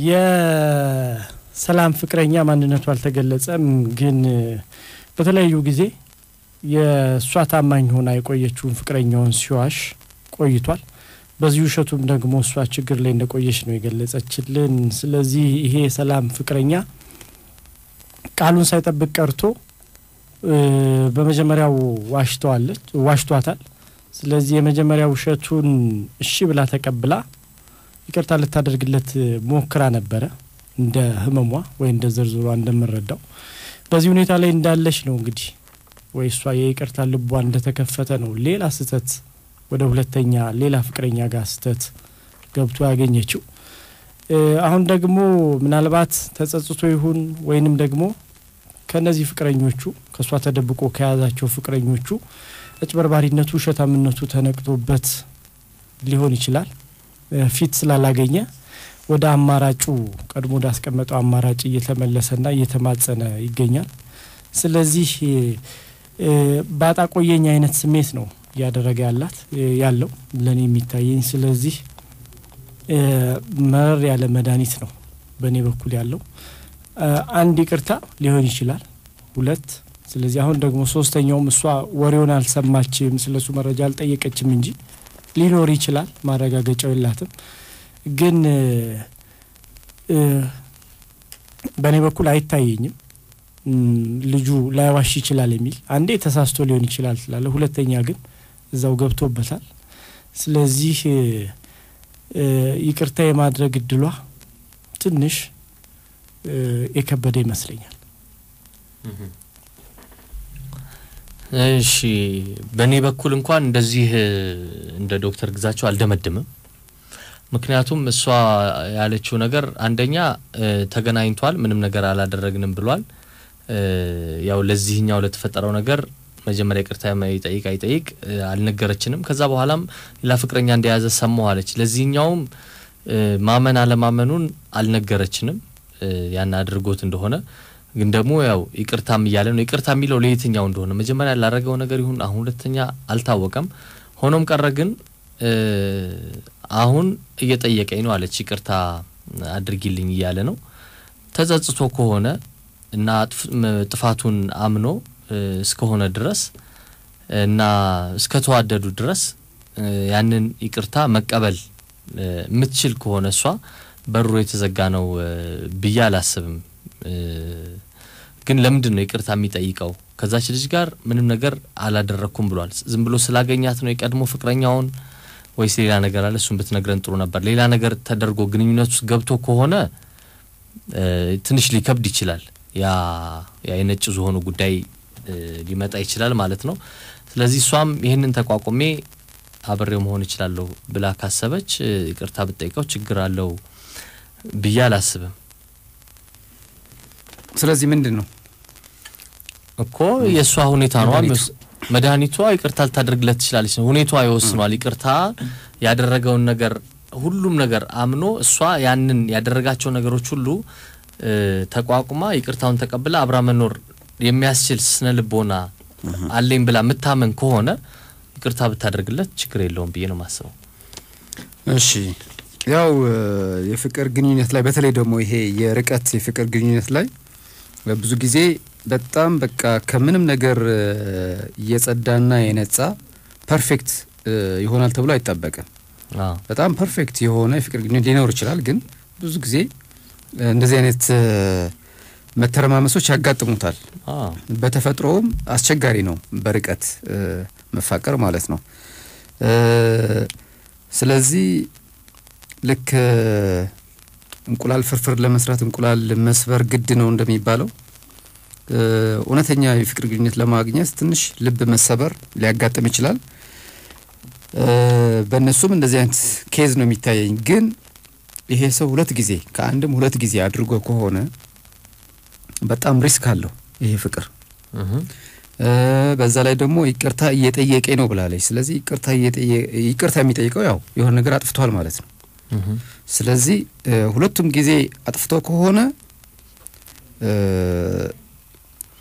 የሰላም ፍቅረኛ ማንነቱ አልተገለጸም፣ ግን በተለያዩ ጊዜ የሷ ታማኝ ሆና የቆየችውን ፍቅረኛውን ሲዋሽ ቆይቷል። በዚህ ውሸቱም ደግሞ እሷ ችግር ላይ እንደቆየች ነው የገለጸችልን። ስለዚህ ይሄ የሰላም ፍቅረኛ ቃሉን ሳይጠብቅ ቀርቶ በመጀመሪያው ዋሽቷታል። ስለዚህ የመጀመሪያው ውሸቱን እሺ ብላ ተቀብላ ይቅርታ ልታደርግለት ሞክራ ነበረ፣ እንደ ህመሟ ወይ እንደ ዝርዝሯ እንደምረዳው። በዚህ ሁኔታ ላይ እንዳለች ነው እንግዲህ ወይ እሷ የይቅርታ ልቧ እንደተከፈተ ነው ሌላ ስህተት ወደ ሁለተኛ ሌላ ፍቅረኛ ጋር ስህተት ገብቶ ያገኘችው። አሁን ደግሞ ምናልባት ተጸጽቶ ይሁን ወይንም ደግሞ ከነዚህ ፍቅረኞቹ ከሷ ተደብቆ ከያዛቸው ፍቅረኞቹ አጭበርባሪነቱ ውሸታምነቱ ተነቅቶበት ሊሆን ይችላል። ፊት ስላላገኘ ወደ አማራጩ ቀድሞ ወዳስቀመጠው አማራጭ እየተመለሰና እየተማጸነ ይገኛል። ስለዚህ ባጣ ቆየኝ አይነት ስሜት ነው ያደረገ ያለው ለኔ የሚታየኝ። ስለዚህ መረር ያለ መድኃኒት ነው በኔ በኩል ያለው። አንድ ይቅርታ ሊሆን ይችላል፣ ሁለት። ስለዚህ አሁን ደግሞ ሶስተኛውም እሷ ወሬውን አልሰማችም፣ ስለሱ መረጃ አልጠየቀችም እንጂ ሊኖር ይችላል፣ ማረጋገጫው የላትም። ግን በኔ በኩል አይታየኝም ልጁ ላይዋሽ ይችላል የሚል። አንዴ ተሳስቶ ሊሆን ይችላል ስላለ፣ ሁለተኛ ግን እዛው ገብቶበታል። ስለዚህ ይቅርታ የማድረግ እድሏ ትንሽ የከበደ ይመስለኛል። እሺ በኔ በኩል እንኳን እንደዚህ እንደ ዶክተር ግዛቸው አልደመድምም። ምክንያቱም እሷ ያለችው ነገር አንደኛ ተገናኝቷል፣ ምንም ነገር አላደረግንም ብሏል። ያው ለዚህኛው ለተፈጠረው ነገር መጀመሪያ ይቅርታ ይጠይቅ አይጠይቅ አልነገረችንም። ከዛ በኋላም ሌላ ፍቅረኛ እንደያዘ ሰማሁ አለች። ለዚህኛውም ማመን አለማመኑን አልነገረችንም ያን አድርጎት እንደሆነ። ግን ደግሞ ያው ይቅርታም እያለ ነው። ይቅርታ የሚለው ለየትኛው እንደሆነ መጀመሪያ ላደረገው ነገር ይሁን አሁን ሁለተኛ አልታወቀም። ሆኖም ቀረ ግን አሁን እየጠየቀኝ ነው አለች። ይቅርታ አድርጊልኝ እያለ ነው። ተጸጽቶ ከሆነ እና ጥፋቱን አምኖ እስከሆነ ድረስ እና እስከተዋደዱ ድረስ ያንን ይቅርታ መቀበል የምትችል ከሆነ እሷ በሩ የተዘጋ ነው ብዬ አላስብም። ግን ለምንድን ነው ይቅርታ የሚጠይቀው? ከዛች ልጅ ጋር ምንም ነገር አላደረኩም ብሏል። ዝም ብሎ ስላገኛት ነው የቀድሞ ፍቅረኛውን ወይስ ሌላ ነገር አለ? እሱን ብትነግረን ጥሩ ነበር። ሌላ ነገር ተደርጎ ግንኙነት ውስጥ ገብቶ ከሆነ ትንሽ ሊከብድ ይችላል። ያ የነጭ ዝሆኑ ጉዳይ ሊመጣ ይችላል ማለት ነው። ስለዚህ እሷም ይህንን ተቋቁሜ አብሬው መሆን እችላለሁ ብላ ካሰበች ይቅርታ ብትጠይቀው ችግር አለው ብዬ አላስብም። ስለዚህ ምንድን ነው እኮ የእሷ ሁኔታ ነው። መድኃኒቷ ይቅርታ ልታደርግለት ትችላለች ነው ሁኔታዋ ይወስኗል። ይቅርታ ያደረገውን ነገር ሁሉም ነገር አምኖ እሷ ያንን ያደረጋቸው ነገሮች ሁሉ ተቋቁማ ይቅርታውን ተቀብላ አብራ መኖር የሚያስችል ስነ ልቦና አለኝ ብላ የምታመን ከሆነ ይቅርታ ብታደርግለት ችግር የለውም ብዬ ነው የማስበው። እሺ ያው የፍቅር ግንኙነት ላይ በተለይ ደግሞ ይሄ የርቀት የፍቅር ግንኙነት ላይ ብዙ ጊዜ በጣም በቃ ከምንም ነገር የጸዳና የነጻ perfect ይሆናል ተብሎ አይጠበቅም። በጣም perfect የሆነ የፍቅር ግንኙነት ሊኖር ይችላል፣ ግን ብዙ ጊዜ እንደዚህ አይነት መተረማመሶች ያጋጥሙታል። በተፈጥሮም አስቸጋሪ ነው በርቀት መፋቀር ማለት ነው። ስለዚህ ልክ እንቁላል ፍርፍር ለመስራት እንቁላል መስበር ግድ ነው እንደሚባለው እውነተኛ የፍቅር ግንኙነት ለማግኘት ትንሽ ልብ መሰበር ሊያጋጥም ይችላል። በእነሱም እንደዚህ አይነት case ነው የሚታየኝ። ግን ይሄ ሰው ሁለት ጊዜ ከአንድም ሁለት ጊዜ አድርጎ ከሆነ በጣም risk አለው ይሄ ፍቅር። በዛ ላይ ደግሞ ይቅርታ እየጠየቀ ነው ብላለች። ስለዚህ ይቅርታ የሚጠይቀው ያው የሆነ ነገር አጥፍቷል ማለት ነው። ስለዚህ ሁለቱም ጊዜ አጥፍቶ ከሆነ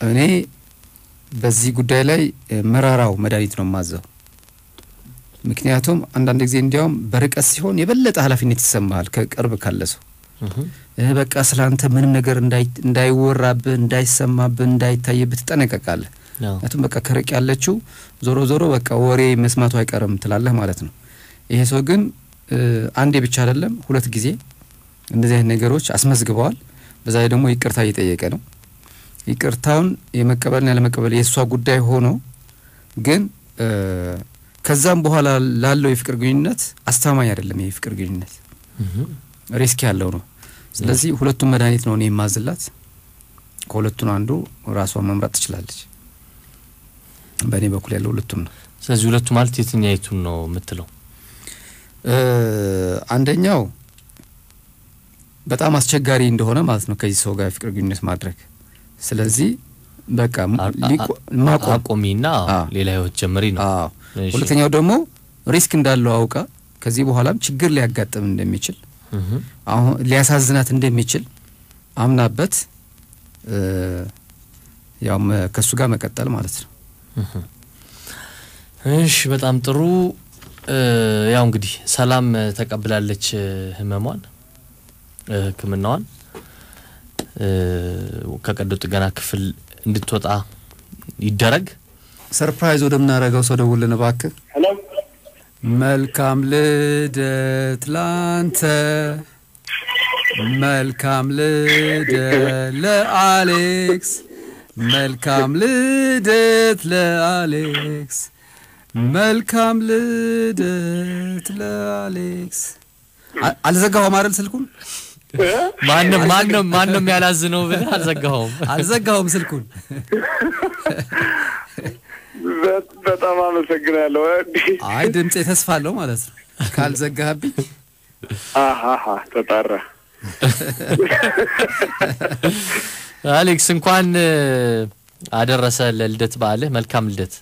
እኔ በዚህ ጉዳይ ላይ መራራው መድኃኒት ነው የማዘው። ምክንያቱም አንዳንድ ጊዜ እንዲያውም በርቀት ሲሆን የበለጠ ኃላፊነት ይሰማሃል ከቅርብ ካለ ሰው። በቃ ስላንተ ምንም ነገር እንዳይወራብህ፣ እንዳይሰማብህ፣ እንዳይታይብህ ትጠነቀቃለህ። ምክንያቱም በቃ ከርቅ ያለችው ዞሮ ዞሮ በቃ ወሬ መስማቱ አይቀርም ትላለህ ማለት ነው። ይሄ ሰው ግን አንዴ ብቻ አይደለም ሁለት ጊዜ እንደዚህ አይነት ነገሮች አስመዝግበዋል። በዛ ላይ ደግሞ ይቅርታ እየጠየቀ ነው። ይቅርታውን የመቀበልና ያለመቀበል የእሷ ጉዳይ ሆኖ ግን ከዛም በኋላ ላለው የፍቅር ግንኙነት አስተማማኝ አይደለም። ይሄ የፍቅር ግንኙነት risk ያለው ነው። ስለዚህ ሁለቱም መድኃኒት ነው እኔ የማዝላት። ከሁለቱን አንዱ ራሷን መምረጥ ትችላለች። በእኔ በኩል ያለው ሁለቱም ነው። ስለዚህ ሁለቱ ማለት የትኛይቱን ነው የምትለው? አንደኛው በጣም አስቸጋሪ እንደሆነ ማለት ነው ከዚህ ሰው ጋር የፍቅር ግንኙነት ማድረግ። ስለዚህ በቃ አቆሚና ሌላ ህይወት ጀምሪ ነው። ሁለተኛው ደግሞ risk እንዳለው አውቃ ከዚህ በኋላም ችግር ሊያጋጥም እንደሚችል አሁን ሊያሳዝናት እንደሚችል አምናበት ያው ከሱ ጋር መቀጠል ማለት ነው። እሺ በጣም ጥሩ። ያው እንግዲህ ሰላም ተቀብላለች ህመሟን፣ ህክምናዋን ከቀዶ ጥገና ክፍል እንድትወጣ ይደረግ። surprise ወደምናረገው ሰው ደውልን እባክህ። Hello። መልካም ልደት ላንተ፣ መልካም ልደት ለአሌክስ፣ መልካም ልደት ለአሌክስ፣ መልካም ልደት ለአሌክስ። አልዘጋኸውም አይደል ስልኩን? ማንም ያላዝነው ብለህ አልዘጋኸውም? አልዘጋኸውም ስልኩን። በጣም አመሰግናለሁ። አይ ድምጼ ተስፋ አለው ማለት ነው ካልዘጋህብኝ። አሃ ተጣራ። አሌክስ እንኳን አደረሰ ለልደት በዓልህ። መልካም ልደት።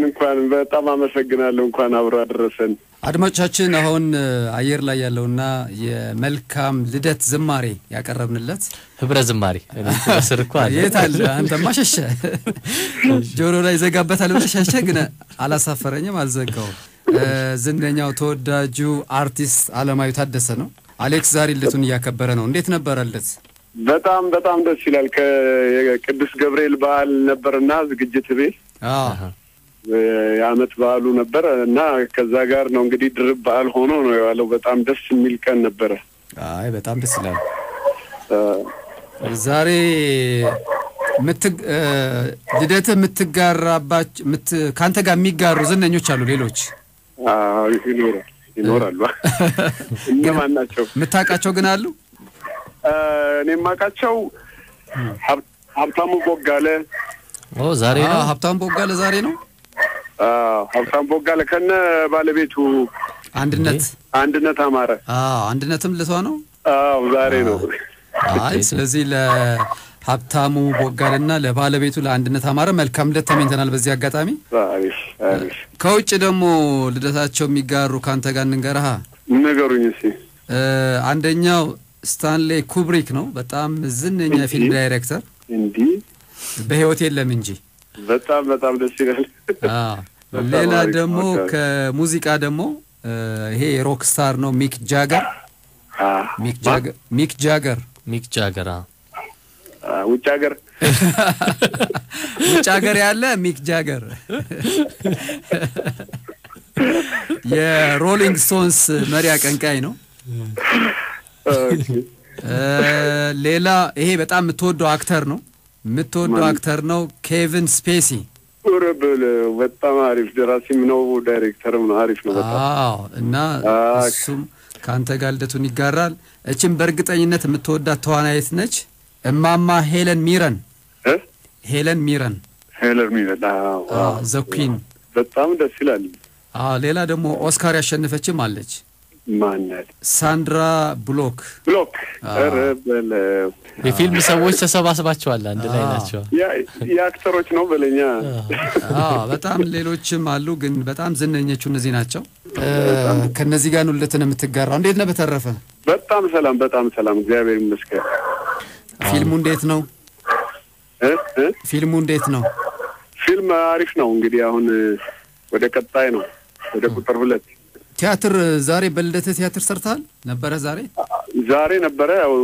እንኳን በጣም አመሰግናለሁ። እንኳን አብሮ አደረሰን። አድማጮቻችን አሁን አየር ላይ ያለውና የመልካም ልደት ዝማሬ ያቀረብንለት ህብረ ዝማሬ ስርኳ የት አለ? አንተማ ሸሸ፣ ጆሮ ላይ ዘጋበታል ብለህ ሸሸ፣ ግን አላሳፈረኝም፣ አልዘጋውም። ዝነኛው ተወዳጁ አርቲስት አለማየሁ ታደሰ ነው። አሌክስ ዛሬ ልደቱን እያከበረ ነው። እንዴት ነበረ ልደት? በጣም በጣም ደስ ይላል። ከቅዱስ ገብርኤል በዓል ነበርና ዝግጅት ቤት የአመት በዓሉ ነበር እና ከዛ ጋር ነው እንግዲህ ድርብ በዓል ሆኖ ነው የዋለው። በጣም ደስ የሚል ቀን ነበረ። አይ በጣም ደስ ይላል። ዛሬ ልደትህ የምትጋራባቸው ካንተ ጋር የሚጋሩ ዝነኞች አሉ ሌሎች? አዎ ይኖራሉ። እነማን ናቸው? የምታውቃቸው ግን አሉ? እኔ የማውቃቸው ሀብታሙ ቦጋለ። ዛሬ ነው ሀብታሙ ቦጋለ ዛሬ ነው። አዎ ሀብታሙ ቦጋለ ከነ ባለቤቱ አንድነት አማረ። አዎ አንድነትም ልቷ ነው። አዎ ዛሬ ነው። አይ ስለዚህ ለሀብታሙ ቦጋለና ለባለቤቱ ለአንድነት አማረ መልካም ልደት ተመኝተናል በዚህ አጋጣሚ። አሪፍ አሪፍ። ከውጭ ደግሞ ልደታቸው የሚጋሩ ካንተ ጋር እንንገርሃ። ንገሩኝ እስኪ። አንደኛው ስታንሌ ኩብሪክ ነው። በጣም ዝነኛ ፊልም ዳይሬክተር። እንዲህ በህይወት የለም እንጂ በጣም በጣም ደስ ይላል። አዎ ሌላ ደግሞ ከሙዚቃ ደግሞ ይሄ የ rock star ነው፣ ሚክ ጃገር። ሚክ ጃገር፣ ሚክ ጃገር፣ ሚክ ጃገር ውጭ ሀገር፣ ውጭ ሀገር ያለ ሚክ ጃገር የሮሊንግ ስቶንስ መሪ አቀንቃኝ ነው። ሌላ ይሄ በጣም የምትወደው actor ነው፣ የምትወደው actor ነው፣ ኬቪን ስፔሲ። ኡረብል በጣም አሪፍ ደራሲም ነው ዳይሬክተርም ነው። አሪፍ ነው በጣም። አዎ፣ እና እሱም ከአንተ ጋር ልደቱን ይጋራል። እችም በእርግጠኝነት የምትወዳት ተዋናይት ነች። እማማ ሄለን ሚረን፣ ሄለን ሚረን፣ ሄለን ሚረን the Queen። በጣም ደስ ይላል። አዎ፣ ሌላ ደግሞ ኦስካር ያሸነፈችም አለች። ማነት? ሳንድራ ብሎክ። ብሎክ፣ ኧረ በለው። የፊልም ሰዎች ተሰባስባቸዋል፣ አንድ ላይ ናቸው። የ actor ኦች ነው በለኛ። አዎ፣ በጣም ሌሎችም አሉ፣ ግን በጣም ዝነኞቹ እነዚህ ናቸው። ከነዚህ ጋር ነው ልደትን የምትጋራው። እንዴት ነው በተረፈ? በጣም ሰላም፣ በጣም ሰላም፣ እግዚአብሔር ይመስገን። ፊልሙ እንዴት ነው? ፊልሙ እንዴት ነው? ፊልም አሪፍ ነው። እንግዲህ አሁን ወደ ቀጣይ ነው፣ ወደ ቁጥር 2። ቲያትር ዛሬ በልደትህ ቲያትር ሰርተሃል ነበረ? ዛሬ ዛሬ ነበረ፣ ያው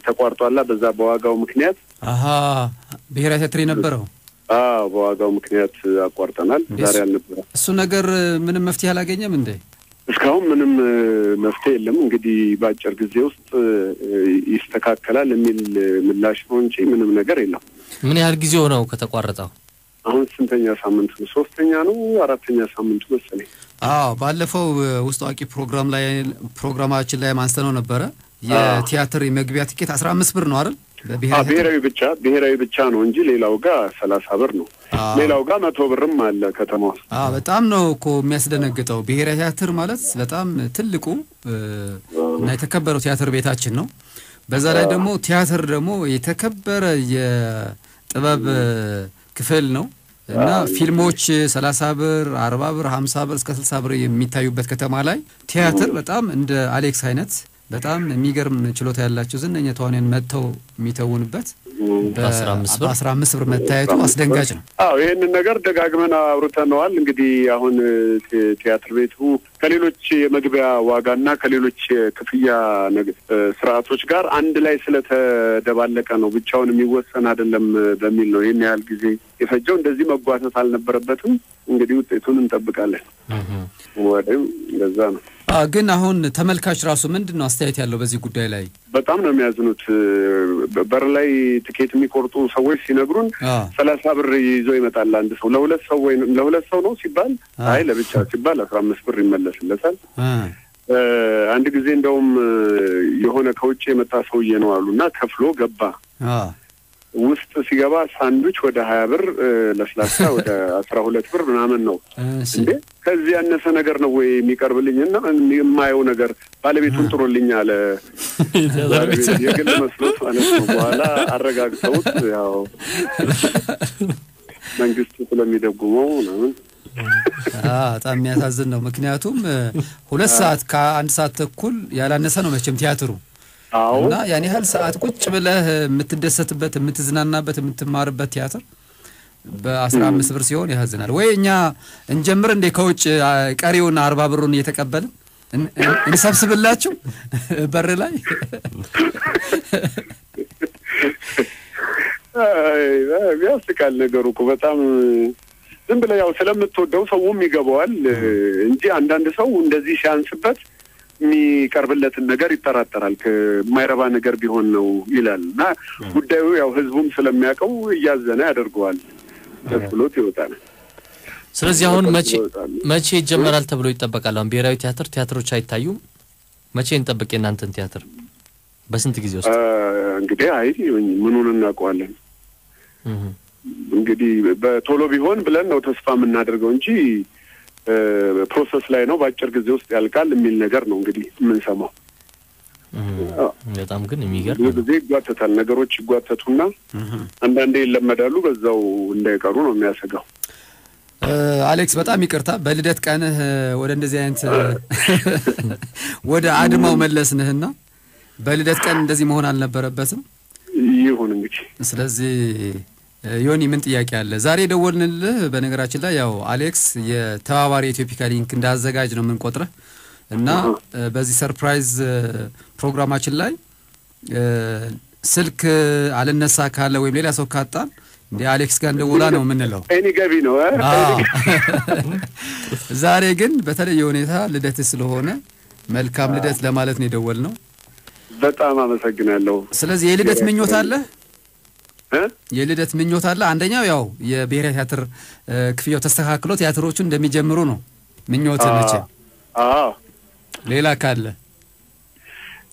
ተቋርጧላ በዛ በዋጋው ምክንያት። አሃ፣ ብሔራዊ ቲያትር የነበረው? አዎ፣ በዋጋው ምክንያት አቋርጠናል። ዛሬ አልነበረ። እሱ ነገር ምንም መፍትሄ አላገኘም እንዴ? እስካሁን ምንም መፍትሄ የለም። እንግዲህ በአጭር ጊዜ ውስጥ ይስተካከላል የሚል ምላሽ ነው እንጂ ምንም ነገር የለም። ምን ያህል ጊዜው ነው ከተቋረጠው? አሁን ስንተኛ ሳምንቱ ነው? ሶስተኛ ነው አራተኛ ሳምንቱ መሰለኝ። አዎ፣ ባለፈው ውስጥ አዋቂ ፕሮግራም ላይ ፕሮግራማችን ላይ ማንስተነው ነበረ። የቲያትር የመግቢያ ትኬት 15 ብር ነው አይደል? ብሔራዊ ብቻ፣ ብሔራዊ ብቻ ነው እንጂ ሌላው ጋር 30 ብር ነው። ሌላው ጋር 100 ብርም አለ ከተማ ውስጥ። አዎ፣ በጣም ነው እኮ የሚያስደነግጠው። ብሔራዊ ቲያትር ማለት በጣም ትልቁ እና የተከበረው ቲያትር ቤታችን ነው። በዛ ላይ ደግሞ ቲያትር ደግሞ የተከበረ የጥበብ ክፍል ነው። እና ፊልሞች 30 ብር፣ 40 ብር፣ 50 ብር እስከ 60 ብር የሚታዩበት ከተማ ላይ ቲያትር በጣም እንደ አሌክስ አይነት በጣም የሚገርም ችሎታ ያላቸው ዝነኛ ተዋንያን መጥተው የሚተውንበት በ15 ብር መታየቱ አስደንጋጭ ነው። አዎ፣ ይሄንን ነገር ደጋግመን አውርተነዋል። እንግዲህ አሁን ቲያትር ቤቱ ከሌሎች የመግቢያ ዋጋና ከሌሎች የክፍያ ስርዓቶች ጋር አንድ ላይ ስለተደባለቀ ነው፣ ብቻውን የሚወሰን አይደለም በሚል ነው ይሄን ያህል ጊዜ የፈጀው። እንደዚህ መጓተት አልነበረበትም። እንግዲህ ውጤቱን እንጠብቃለን። ወደም እንደዛ ነው። ግን አሁን ተመልካች ራሱ ምንድነው አስተያየት ያለው በዚህ ጉዳይ ላይ? በጣም ነው የሚያዝኑት። በር ላይ ትኬት የሚቆርጡ ሰዎች ሲነግሩን 30 ብር ይዞ ይመጣል አንድ ሰው። ለሁለት ሰው ወይ ለሁለት ሰው ነው ሲባል አይ ለብቻ ሲባል 15 ብር ይመለስለታል። አንድ ጊዜ እንደውም የሆነ ከውጭ የመጣ ሰውዬ ነው አሉና ከፍሎ ገባ። ውስጥ ሲገባ ሳንድዊች ወደ 20 ብር፣ ለስላሳ ወደ 12 ብር ምናምን ነው። እንዴ ከዚህ ያነሰ ነገር ነው ወይ የሚቀርብልኝና የማየው ነገር? ባለቤቱን ጥሩልኝ አለ። የግል መስሎት ማለት ነው። በኋላ አረጋግጠውት ያው መንግስቱ ስለሚደጉመው ምናምን። በጣም የሚያሳዝን ነው። ምክንያቱም 2 ሰዓት ከአንድ ሰዓት ተኩል ያላነሰ ነው መቼም ቲያትሩ። እና ያን ያህል ሰዓት ቁጭ ብለህ የምትደሰትበት፣ የምትዝናናበት፣ የምትማርበት ቲያትር በ15 ብር ሲሆን ያሳዝናል። ወይ እኛ እንጀምር እንዴ ከውጭ ቀሪውን 40 ብሩን እየተቀበልን እንሰብስብላችሁ በር ላይ? አይ ያስቃል ነገሩ እኮ በጣም። ዝም ብለህ ያው ስለምትወደው ሰውም ይገባዋል እንጂ አንዳንድ ሰው እንደዚህ ሲያንስበት የሚቀርብለትን ነገር ይጠራጠራል። የማይረባ ነገር ቢሆን ነው ይላል። እና ጉዳዩ ያው ህዝቡም ስለሚያውቀው እያዘነ ያደርገዋል። ደስ ብሎት ይወጣል። ስለዚህ አሁን መቼ መቼ ይጀመራል ተብሎ ይጠበቃል? አሁን ብሔራዊ ቲያትር ቲያትሮች አይታዩም። መቼ እንጠብቅ የእናንተን ቲያትር? በስንት ጊዜ ውስጥ? እንግዲህ አይ ምኑን እናውቀዋለን። እንግዲህ በቶሎ ቢሆን ብለን ነው ተስፋ የምናደርገው እንጂ process ላይ ነው፣ በአጭር ጊዜ ውስጥ ያልቃል የሚል ነገር ነው እንግዲህ የምንሰማው። በጣም ግን የሚገርም ብዙ ጊዜ ይጓተታል፣ ነገሮች ይጓተቱና አንዳንዴ ይለመዳሉ፣ በዛው እንዳይቀሩ ነው የሚያሰጋው። አሌክስ በጣም ይቅርታ በልደት ቀንህ ወደ እንደዚህ አይነት ወደ አድማው መለስንህና በልደት ቀን እንደዚህ መሆን አልነበረበትም። ይሁን እንግዲህ። ስለዚህ ዮኒ ምን ጥያቄ አለ? ዛሬ ደወልንልህ። በነገራችን ላይ ያው አሌክስ የተባባሪ ኢትዮፒካ ሊንክ እንዳዘጋጅ ነው የምንቆጥረህ እና በዚህ surprise ፕሮግራማችን ላይ ስልክ አልነሳ ካለ ወይም ሌላ ሰው ካጣን እንደ አሌክስ ጋር እንደውላ ነው የምንለው። እኔ ገቢ ነው። ዛሬ ግን በተለየ ሁኔታ ልደት ስለሆነ መልካም ልደት ለማለት ነው የደወልነው። በጣም አመሰግናለሁ። ስለዚህ የልደት ምኞት አለ? የልደት ምኞት አለ? አንደኛው ያው የብሔራዊ ቲያትር ክፍያው ተስተካክሎ ቲያትሮቹ እንደሚጀምሩ ነው ምኞት ነች። አዎ። ሌላ ካለ?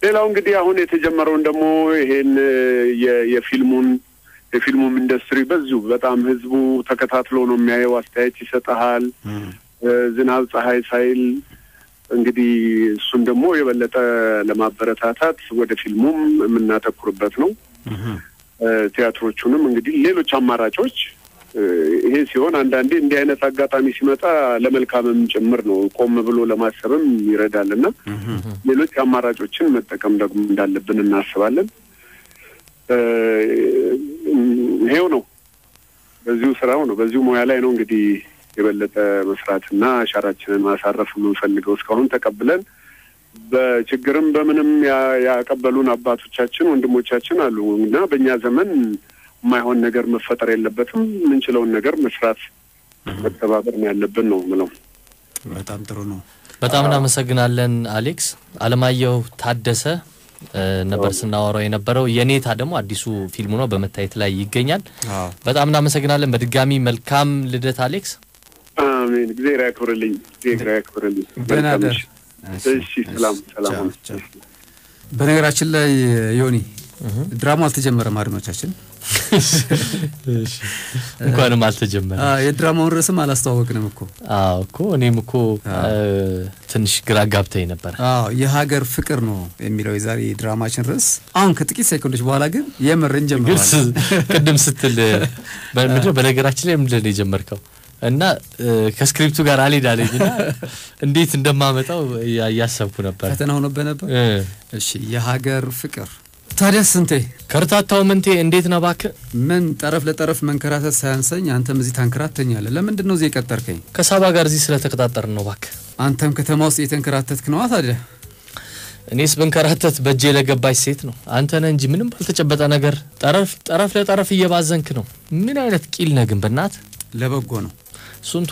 ሌላው እንግዲህ አሁን የተጀመረውን ደግሞ ይሄን የፊልሙን የፊልሙም ኢንዱስትሪ በዚሁ በጣም ህዝቡ ተከታትሎ ነው የሚያየው፣ አስተያየት ይሰጥሃል። ዝናብ ፀሐይ ሳይል እንግዲህ እሱን ደግሞ የበለጠ ለማበረታታት ወደ ፊልሙም የምናተኩርበት ነው። ቲያትሮቹንም እንግዲህ ሌሎች አማራጮች ይሄ ሲሆን አንዳንዴ እንዲህ አይነት አጋጣሚ ሲመጣ ለመልካምም ጭምር ነው፣ ቆም ብሎ ለማሰብም ይረዳልና ሌሎች አማራጮችን መጠቀም ደግሞ እንዳለብን እናስባለን። ይሄው ነው፣ በዚሁ ስራው ነው፣ በዚሁ ሙያ ላይ ነው እንግዲህ የበለጠ መስራትና አሻራችንን ማሳረፍ የምንፈልገው። እስካሁን ተቀብለን በችግርም በምንም ያቀበሉን አባቶቻችን ወንድሞቻችን አሉ እና በእኛ ዘመን የማይሆን ነገር መፈጠር የለበትም። የምንችለውን ነገር መስራት መተባበር ነው ያለብን ነው የምለው። በጣም ጥሩ ነው። በጣም እናመሰግናለን አሌክስ። አለማየሁ ታደሰ ነበር ስናወራው የነበረው። የኔታ ደግሞ አዲሱ ፊልሙ ነው፣ በመታየት ላይ ይገኛል። በጣም እናመሰግናለን። በድጋሚ መልካም ልደት አሌክስ። አሜን። እግዚአብሔር ያክብርልኝ። እግዚአብሔር ያክብርልኝ። ደህና ደር። እሺ፣ ሰላም ሰላም። በነገራችን ላይ ዮኒ ድራማው አልተጀመረም። አድማጮቻችን እንኳንም አልተጀመረ። የድራማውን ርዕስም አላስተዋወቅንም እኮ። አዎ እኮ እኔም እኮ ትንሽ ግራ ጋብተኝ ነበር። አዎ የሀገር ፍቅር ነው የሚለው የዛሬ ድራማችን ርዕስ። አሁን ከጥቂት ሴኮንዶች በኋላ ግን የምር እንጀምራለን። ቅድም ስትል ምንድነው በነገራችን ላይ ምንድነው የጀመርከው እና ከ script ኡ ጋር አልሄድ አለኝና እንዴት እንደማመጣው እያሰብኩ ነበር። ፈተና ሆኖብህ ነበር። እሺ የሀገር ፍቅር ታዲያ ስንቴ ከርታታው ምንቴ እንዴት ነው እባክህ? ምን ጠረፍ ለጠረፍ መንከራተት ሳያንሰኝ አንተም እዚህ ታንከራተኛለህ። ለምንድን ነው እዚህ የቀጠርከኝ? ከሳባ ጋር እዚህ ስለተቀጣጠርን ነው እባክህ። አንተም ከተማ ውስጥ እየተንከራተትክ ነዋ ታዲያ። እኔስ ብንከራተት በእጄ ለገባች ሴት ነው። አንተ ነህ እንጂ ምንም ባልተጨበጠ ነገር ጠረፍ ጠረፍ ለጠረፍ እየባዘንክ ነው። ምን አይነት ቂል ነህ ግን በእናትህ። ለበጎ ነው ሱንቶ።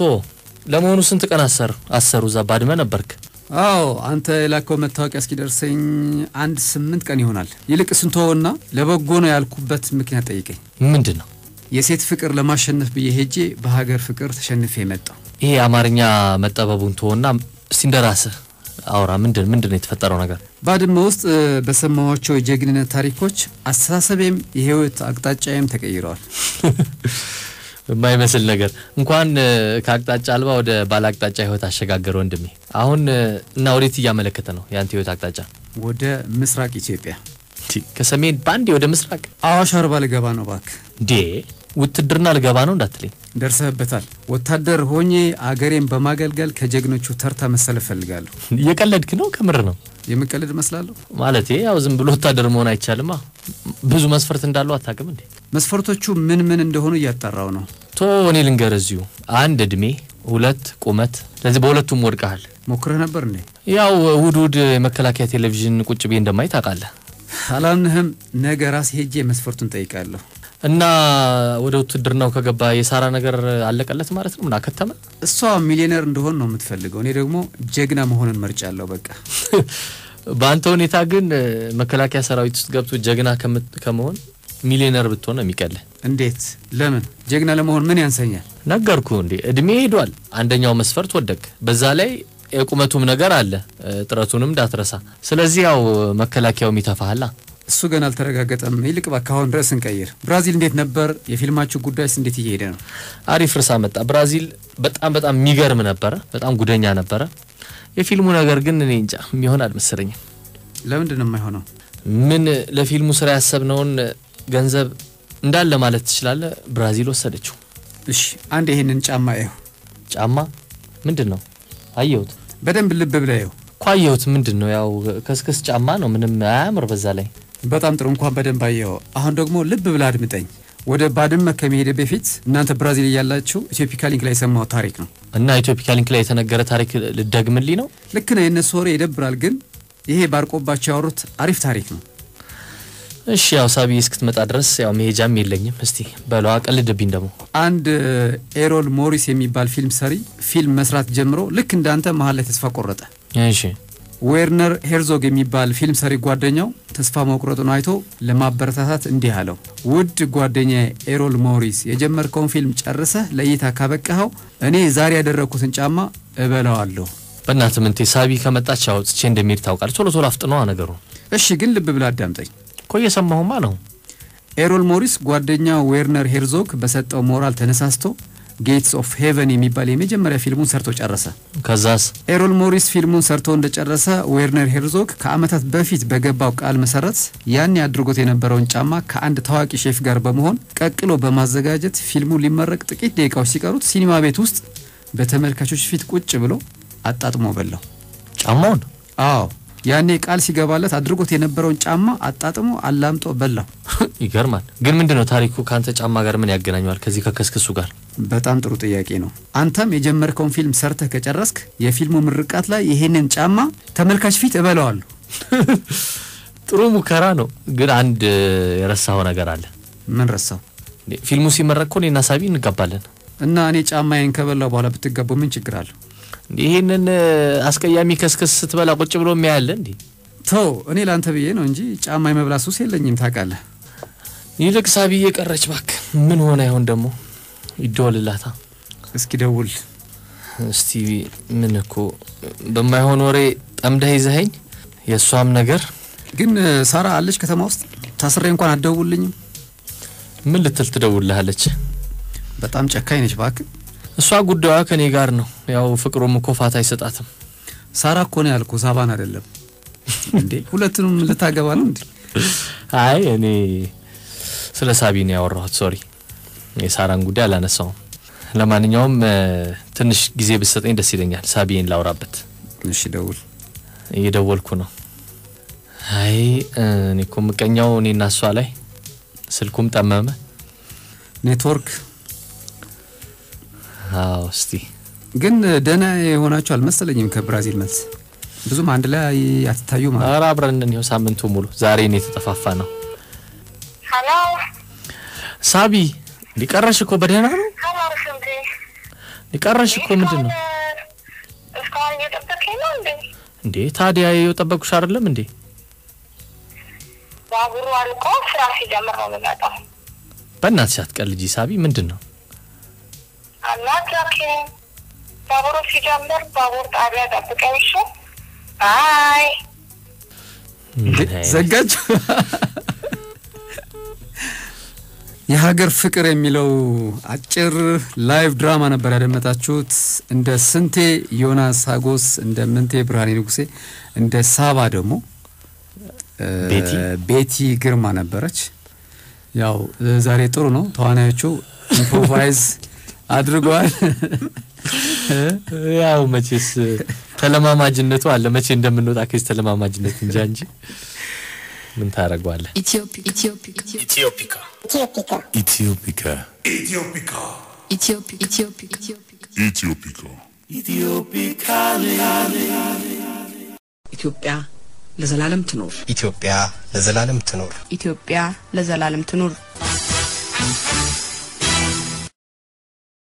ለመሆኑ ስንት ቀን አሰሩ? እዛ ባድመ ነበርክ? አዎ አንተ የላከው መታወቂያ እስኪደርሰኝ አንድ 8 ቀን ይሆናል። ይልቅ ስንቶና ለበጎ ነው ያልኩበት ምክንያት ጠይቀኝ። ምንድን ነው? የሴት ፍቅር ለማሸነፍ ብዬ ሄጄ በሀገር ፍቅር ተሸንፌ የመጣው። ይሄ አማርኛ መጠበቡን ተወና እስቲ እንደራስህ አውራ። ምንድን ነው የተፈጠረው ነገር? ባድመ ውስጥ በሰማኋቸው የጀግንነት ታሪኮች አስተሳሰቤም የህይወት አቅጣጫዬም ተቀይረዋል። የማይመስል ነገር እንኳን ከአቅጣጫ አልባ ወደ ባለ አቅጣጫ ህይወት አሸጋገረ ወንድሜ። አሁን እና ወዴት እያመለከተ ነው ያንተ ህይወት አቅጣጫ? ወደ ምስራቅ ኢትዮጵያ። ከሰሜን ባንዴ ወደ ምስራቅ? አዋሽ አርባ ልገባ ነው እባክህ። እንዴ ውትድርና ልገባ ነው እንዳትለኝ። ደርሰህበታል። ወታደር ሆኜ አገሬን በማገልገል ከጀግኖቹ ተርታ መሰለፍ እፈልጋለሁ። እየቀለድክ ነው? ከምር ነው? የምቀልድ እመስላለሁ? ማለቴ ያው ዝም ብሎ ወታደር መሆን አይቻልማ። ብዙ መስፈርት እንዳለው አታውቅም እንዴ? መስፈርቶቹ ምን ምን እንደሆኑ እያጣራው ነው። ቶ እኔ ልንገርህ እዚሁ። 1 እድሜ፣ 2 ቁመት። ስለዚህ በሁለቱም ወድቀሃል። ሞክረህ ነበር እንዴ? ያው እሑድ እሑድ የመከላከያ ቴሌቪዥን ቁጭ ብዬ እንደማይ ታውቃለህ። አላምንህም። ነገ ራሴ ሄጄ መስፈርቱን ጠይቃለሁ። እና ወደ ውትድርናው ከገባ የሳራ ነገር አለቀለት ማለት ነው? ምን አከተመ? እሷ ሚሊዮነር እንደሆን ነው የምትፈልገው። እኔ ደግሞ ጀግና መሆንን መርጫለሁ። በቃ በአንተ ሁኔታ ግን መከላከያ ሰራዊት ውስጥ ገብቶ ጀግና ከመሆን ሚሊዮነር ብትሆን ነው የሚቀልህ። እንዴት? ለምን? ጀግና ለመሆን ምን ያንሰኛል? ነገርኩህ እንዴ፣ እድሜ ሄዷል። አንደኛው መስፈርት ወደቅ። በዛ ላይ የቁመቱም ነገር አለ፣ ጥረቱንም እንዳትረሳ። ስለዚህ ያው መከላከያውም ይተፋሃላ። እሱ ገና አልተረጋገጠም። ይልቅ እባክህ አሁን ርዕስ እንቀይር። ብራዚል እንዴት ነበር? የፊልማችሁ ጉዳይስ እንዴት እየሄደ ነው? አሪፍ ርዕስ አመጣ። ብራዚል በጣም በጣም የሚገርም ነበረ። በጣም ጉደኛ ነበረ። የፊልሙ ነገር ግን እኔ እንጃ የሚሆን አልመሰለኝም። ለምንድን ነው የማይሆነው? ምን ለፊልሙ ስራ ያሰብነውን ገንዘብ እንዳለ ማለት ትችላለህ ብራዚል ወሰደችው። እሺ አንድ ይሄንን ጫማ ይኸው። ጫማ ምንድን ነው? አየሁት። በደንብ ልብ ብለህ ይኸው እኮ አየሁት። ምንድን ነው? ያው ከስክስ ጫማ ነው፣ ምንም አያምር በዛ ላይ። በጣም ጥሩ፣ እንኳን በደንብ አየኸው። አሁን ደግሞ ልብ ብለህ አድምጠኝ። ወደ ባድመ ከመሄድ በፊት እናንተ ብራዚል እያላችሁ ኢትዮፒካ ሊንክ ላይ የሰማሁት ታሪክ ነው። እና ኢትዮፒካ ሊንክ ላይ የተነገረ ታሪክ ልደግምልኝ ነው? ልክ ነህ። የእነሱ ወሬ ይደብራል፣ ግን ይሄ ባርቆባቸው ያወሩት አሪፍ ታሪክ ነው። እሺ ያው ሳቢ እስክትመጣ ድረስ ያው መሄጃም የለኝም። እስቲ በለው አቀልድብኝ ደግሞ። አንድ ኤሮል ሞሪስ የሚባል ፊልም ሰሪ ፊልም መስራት ጀምሮ ልክ እንዳንተ መሀል ላይ ተስፋ ቆረጠ። እሺ ዌርነር ሄርዞግ የሚባል ፊልም ሰሪ ጓደኛው ተስፋ መቁረጡን አይቶ ለማበረታታት እንዲህ አለው፣ ውድ ጓደኛዬ ኤሮል ሞሪስ የጀመርከውን ፊልም ጨርሰህ ለእይታ ካበቃኸው እኔ ዛሬ ያደረግኩትን ጫማ እበላዋለሁ። በእናትህ ምንቴ ሳቢ ከመጣች ያው ጽቼ እንደሚሄድ ታውቃለች። ቶሎ ቶሎ አፍጥነዋ ነገሩ። እሺ ግን ልብ ብለህ አዳምጠኝ እኮ እየሰማሁማ ነው። ኤሮል ሞሪስ ጓደኛው ዌርነር ሄርዞግ በሰጠው ሞራል ተነሳስቶ Gates of Heaven የሚባል የመጀመሪያ ፊልሙን ሰርቶ ጨረሰ። ከዛስ? ኤሮል ሞሪስ ፊልሙን ሰርቶ እንደጨረሰ ዌርነር ሄርዞግ ከአመታት በፊት በገባው ቃል መሰረት ያን አድርጎት የነበረውን ጫማ ከአንድ ታዋቂ ሼፍ ጋር በመሆን ቀቅሎ በማዘጋጀት ፊልሙ ሊመረቅ ጥቂት ደቂቃዎች ሲቀሩት ሲኒማ ቤት ውስጥ በተመልካቾች ፊት ቁጭ ብሎ አጣጥሞ በላው ጫማውን። አዎ ያኔ ቃል ሲገባለት አድርጎት የነበረውን ጫማ አጣጥሞ አላምጦ በላው። ይገርማል። ግን ምንድነው ታሪኩ ካንተ ጫማ ጋር ምን ያገናኘዋል ከዚህ ከከስክሱ ጋር? በጣም ጥሩ ጥያቄ ነው። አንተም የጀመርከውን ፊልም ሰርተህ ከጨረስክ የፊልሙ ምርቃት ላይ ይሄንን ጫማ ተመልካች ፊት እበላዋለሁ። ጥሩ ሙከራ ነው። ግን አንድ የረሳኸው ነገር አለ። ምን ረሳው? ፊልሙ ሲመረቅ እኮ እኔና ሳቢ እንጋባለን። እና እኔ ጫማዬን ከበላው በኋላ ብትጋቡ ምን ችግር አለው? ይሄንን አስቀያሚ ከስክስ ስትበላ ቁጭ ብሎ የሚያያለ እንዴ? ተው፣ እኔ ላንተ ብዬ ነው እንጂ ጫማ የመብላት ሱስ የለኝም ታውቃለህ። ይልቅ ሳቢዬ ቀረች እባክህ። ምን ሆነ ይሆን ደግሞ? ይደወልላታ። እስኪ ደውል እስቲ። ምን እኮ በማይሆን ወሬ ጠምደህ ይዘኸኝ። የእሷም ነገር ግን ሳራ አለች ከተማ ውስጥ። ታስሬ እንኳን አትደውልልኝም። ምን ልትል ትደውልልሃለች? በጣም ጨካኝ ነች እባክህ። እሷ ጉዳዩዋ ከኔ ጋር ነው። ያው ፍቅሩም እኮ ፋታ አይሰጣትም። ሳራ እኮ ነው ያልኩህ፣ ሳባን አይደለም እንዴ። ሁለቱንም ልታገባ ነው እንዴ? አይ እኔ ስለ ሳቢ ነው ያወራሁት። sorry የሳራን ጉዳይ አላነሳውም። ለማንኛውም ትንሽ ጊዜ ብትሰጠኝ ደስ ይለኛል፣ ሳቢን ላውራበት። እሺ ደውል። እየደወልኩ ነው። አይ እኔ እኮ ምቀኛው እኔና እሷ ላይ ስልኩም ጠመመ፣ ኔትወርክ። አዎ እስቲ ግን ደህና የሆናችሁ አልመሰለኝም። ከብራዚል መልስ ብዙም አንድ ላይ አትታዩ ማለት። ኧረ አብረን ነን ይኸው ሳምንቱ ሙሉ። ዛሬ እኔ የተጠፋፋ ነው። Hello ሳቢ፣ ሊቀረሽ እኮ በደህና ነው? ሊቀረሽ እኮ ምንድን ነው እስካሁን እየጠበቅኝ ነው እንዴ? እንዴ ታዲያ የጠበቅኩሽ አይደለም እንዴ? ባቡሩ አልቆ ስራ ሲጀምር ነው የምመጣው። በእናትሽ አትቀልጂ ሳቢ። ምንድን ነው? አናትራኪ ባቡሩ ሲጀምር ባቡር ጣቢያ ጠብቀኝ። እሺ bye። ዘጋች። የሀገር ፍቅር የሚለው አጭር live ድራማ ነበር ያደመጣችሁት። እንደ ስንቴ ዮናስ ሀጎስ፣ እንደ ምንቴ ብርሃኔ ንጉሴ፣ እንደ ሳባ ደግሞ ቤቲ ግርማ ነበረች። ያው ዛሬ ጥሩ ነው፣ ተዋናዮቹ improvise አድርገዋል። ያው መቼስ ተለማማጅነቱ አለ። መቼ እንደምንወጣ ከዚህ ተለማማጅነት እንጃ እንጂ ምን ታደርገዋለህ? ኢትዮፒካ ኢትዮፒካ ኢትዮፒካ ኢትዮፒካ ኢትዮፒካ ኢትዮጵያ ለዘላለም ትኖር። ኢትዮጵያ ለዘላለም ትኖር። ኢትዮጵያ ለዘላለም ትኖር።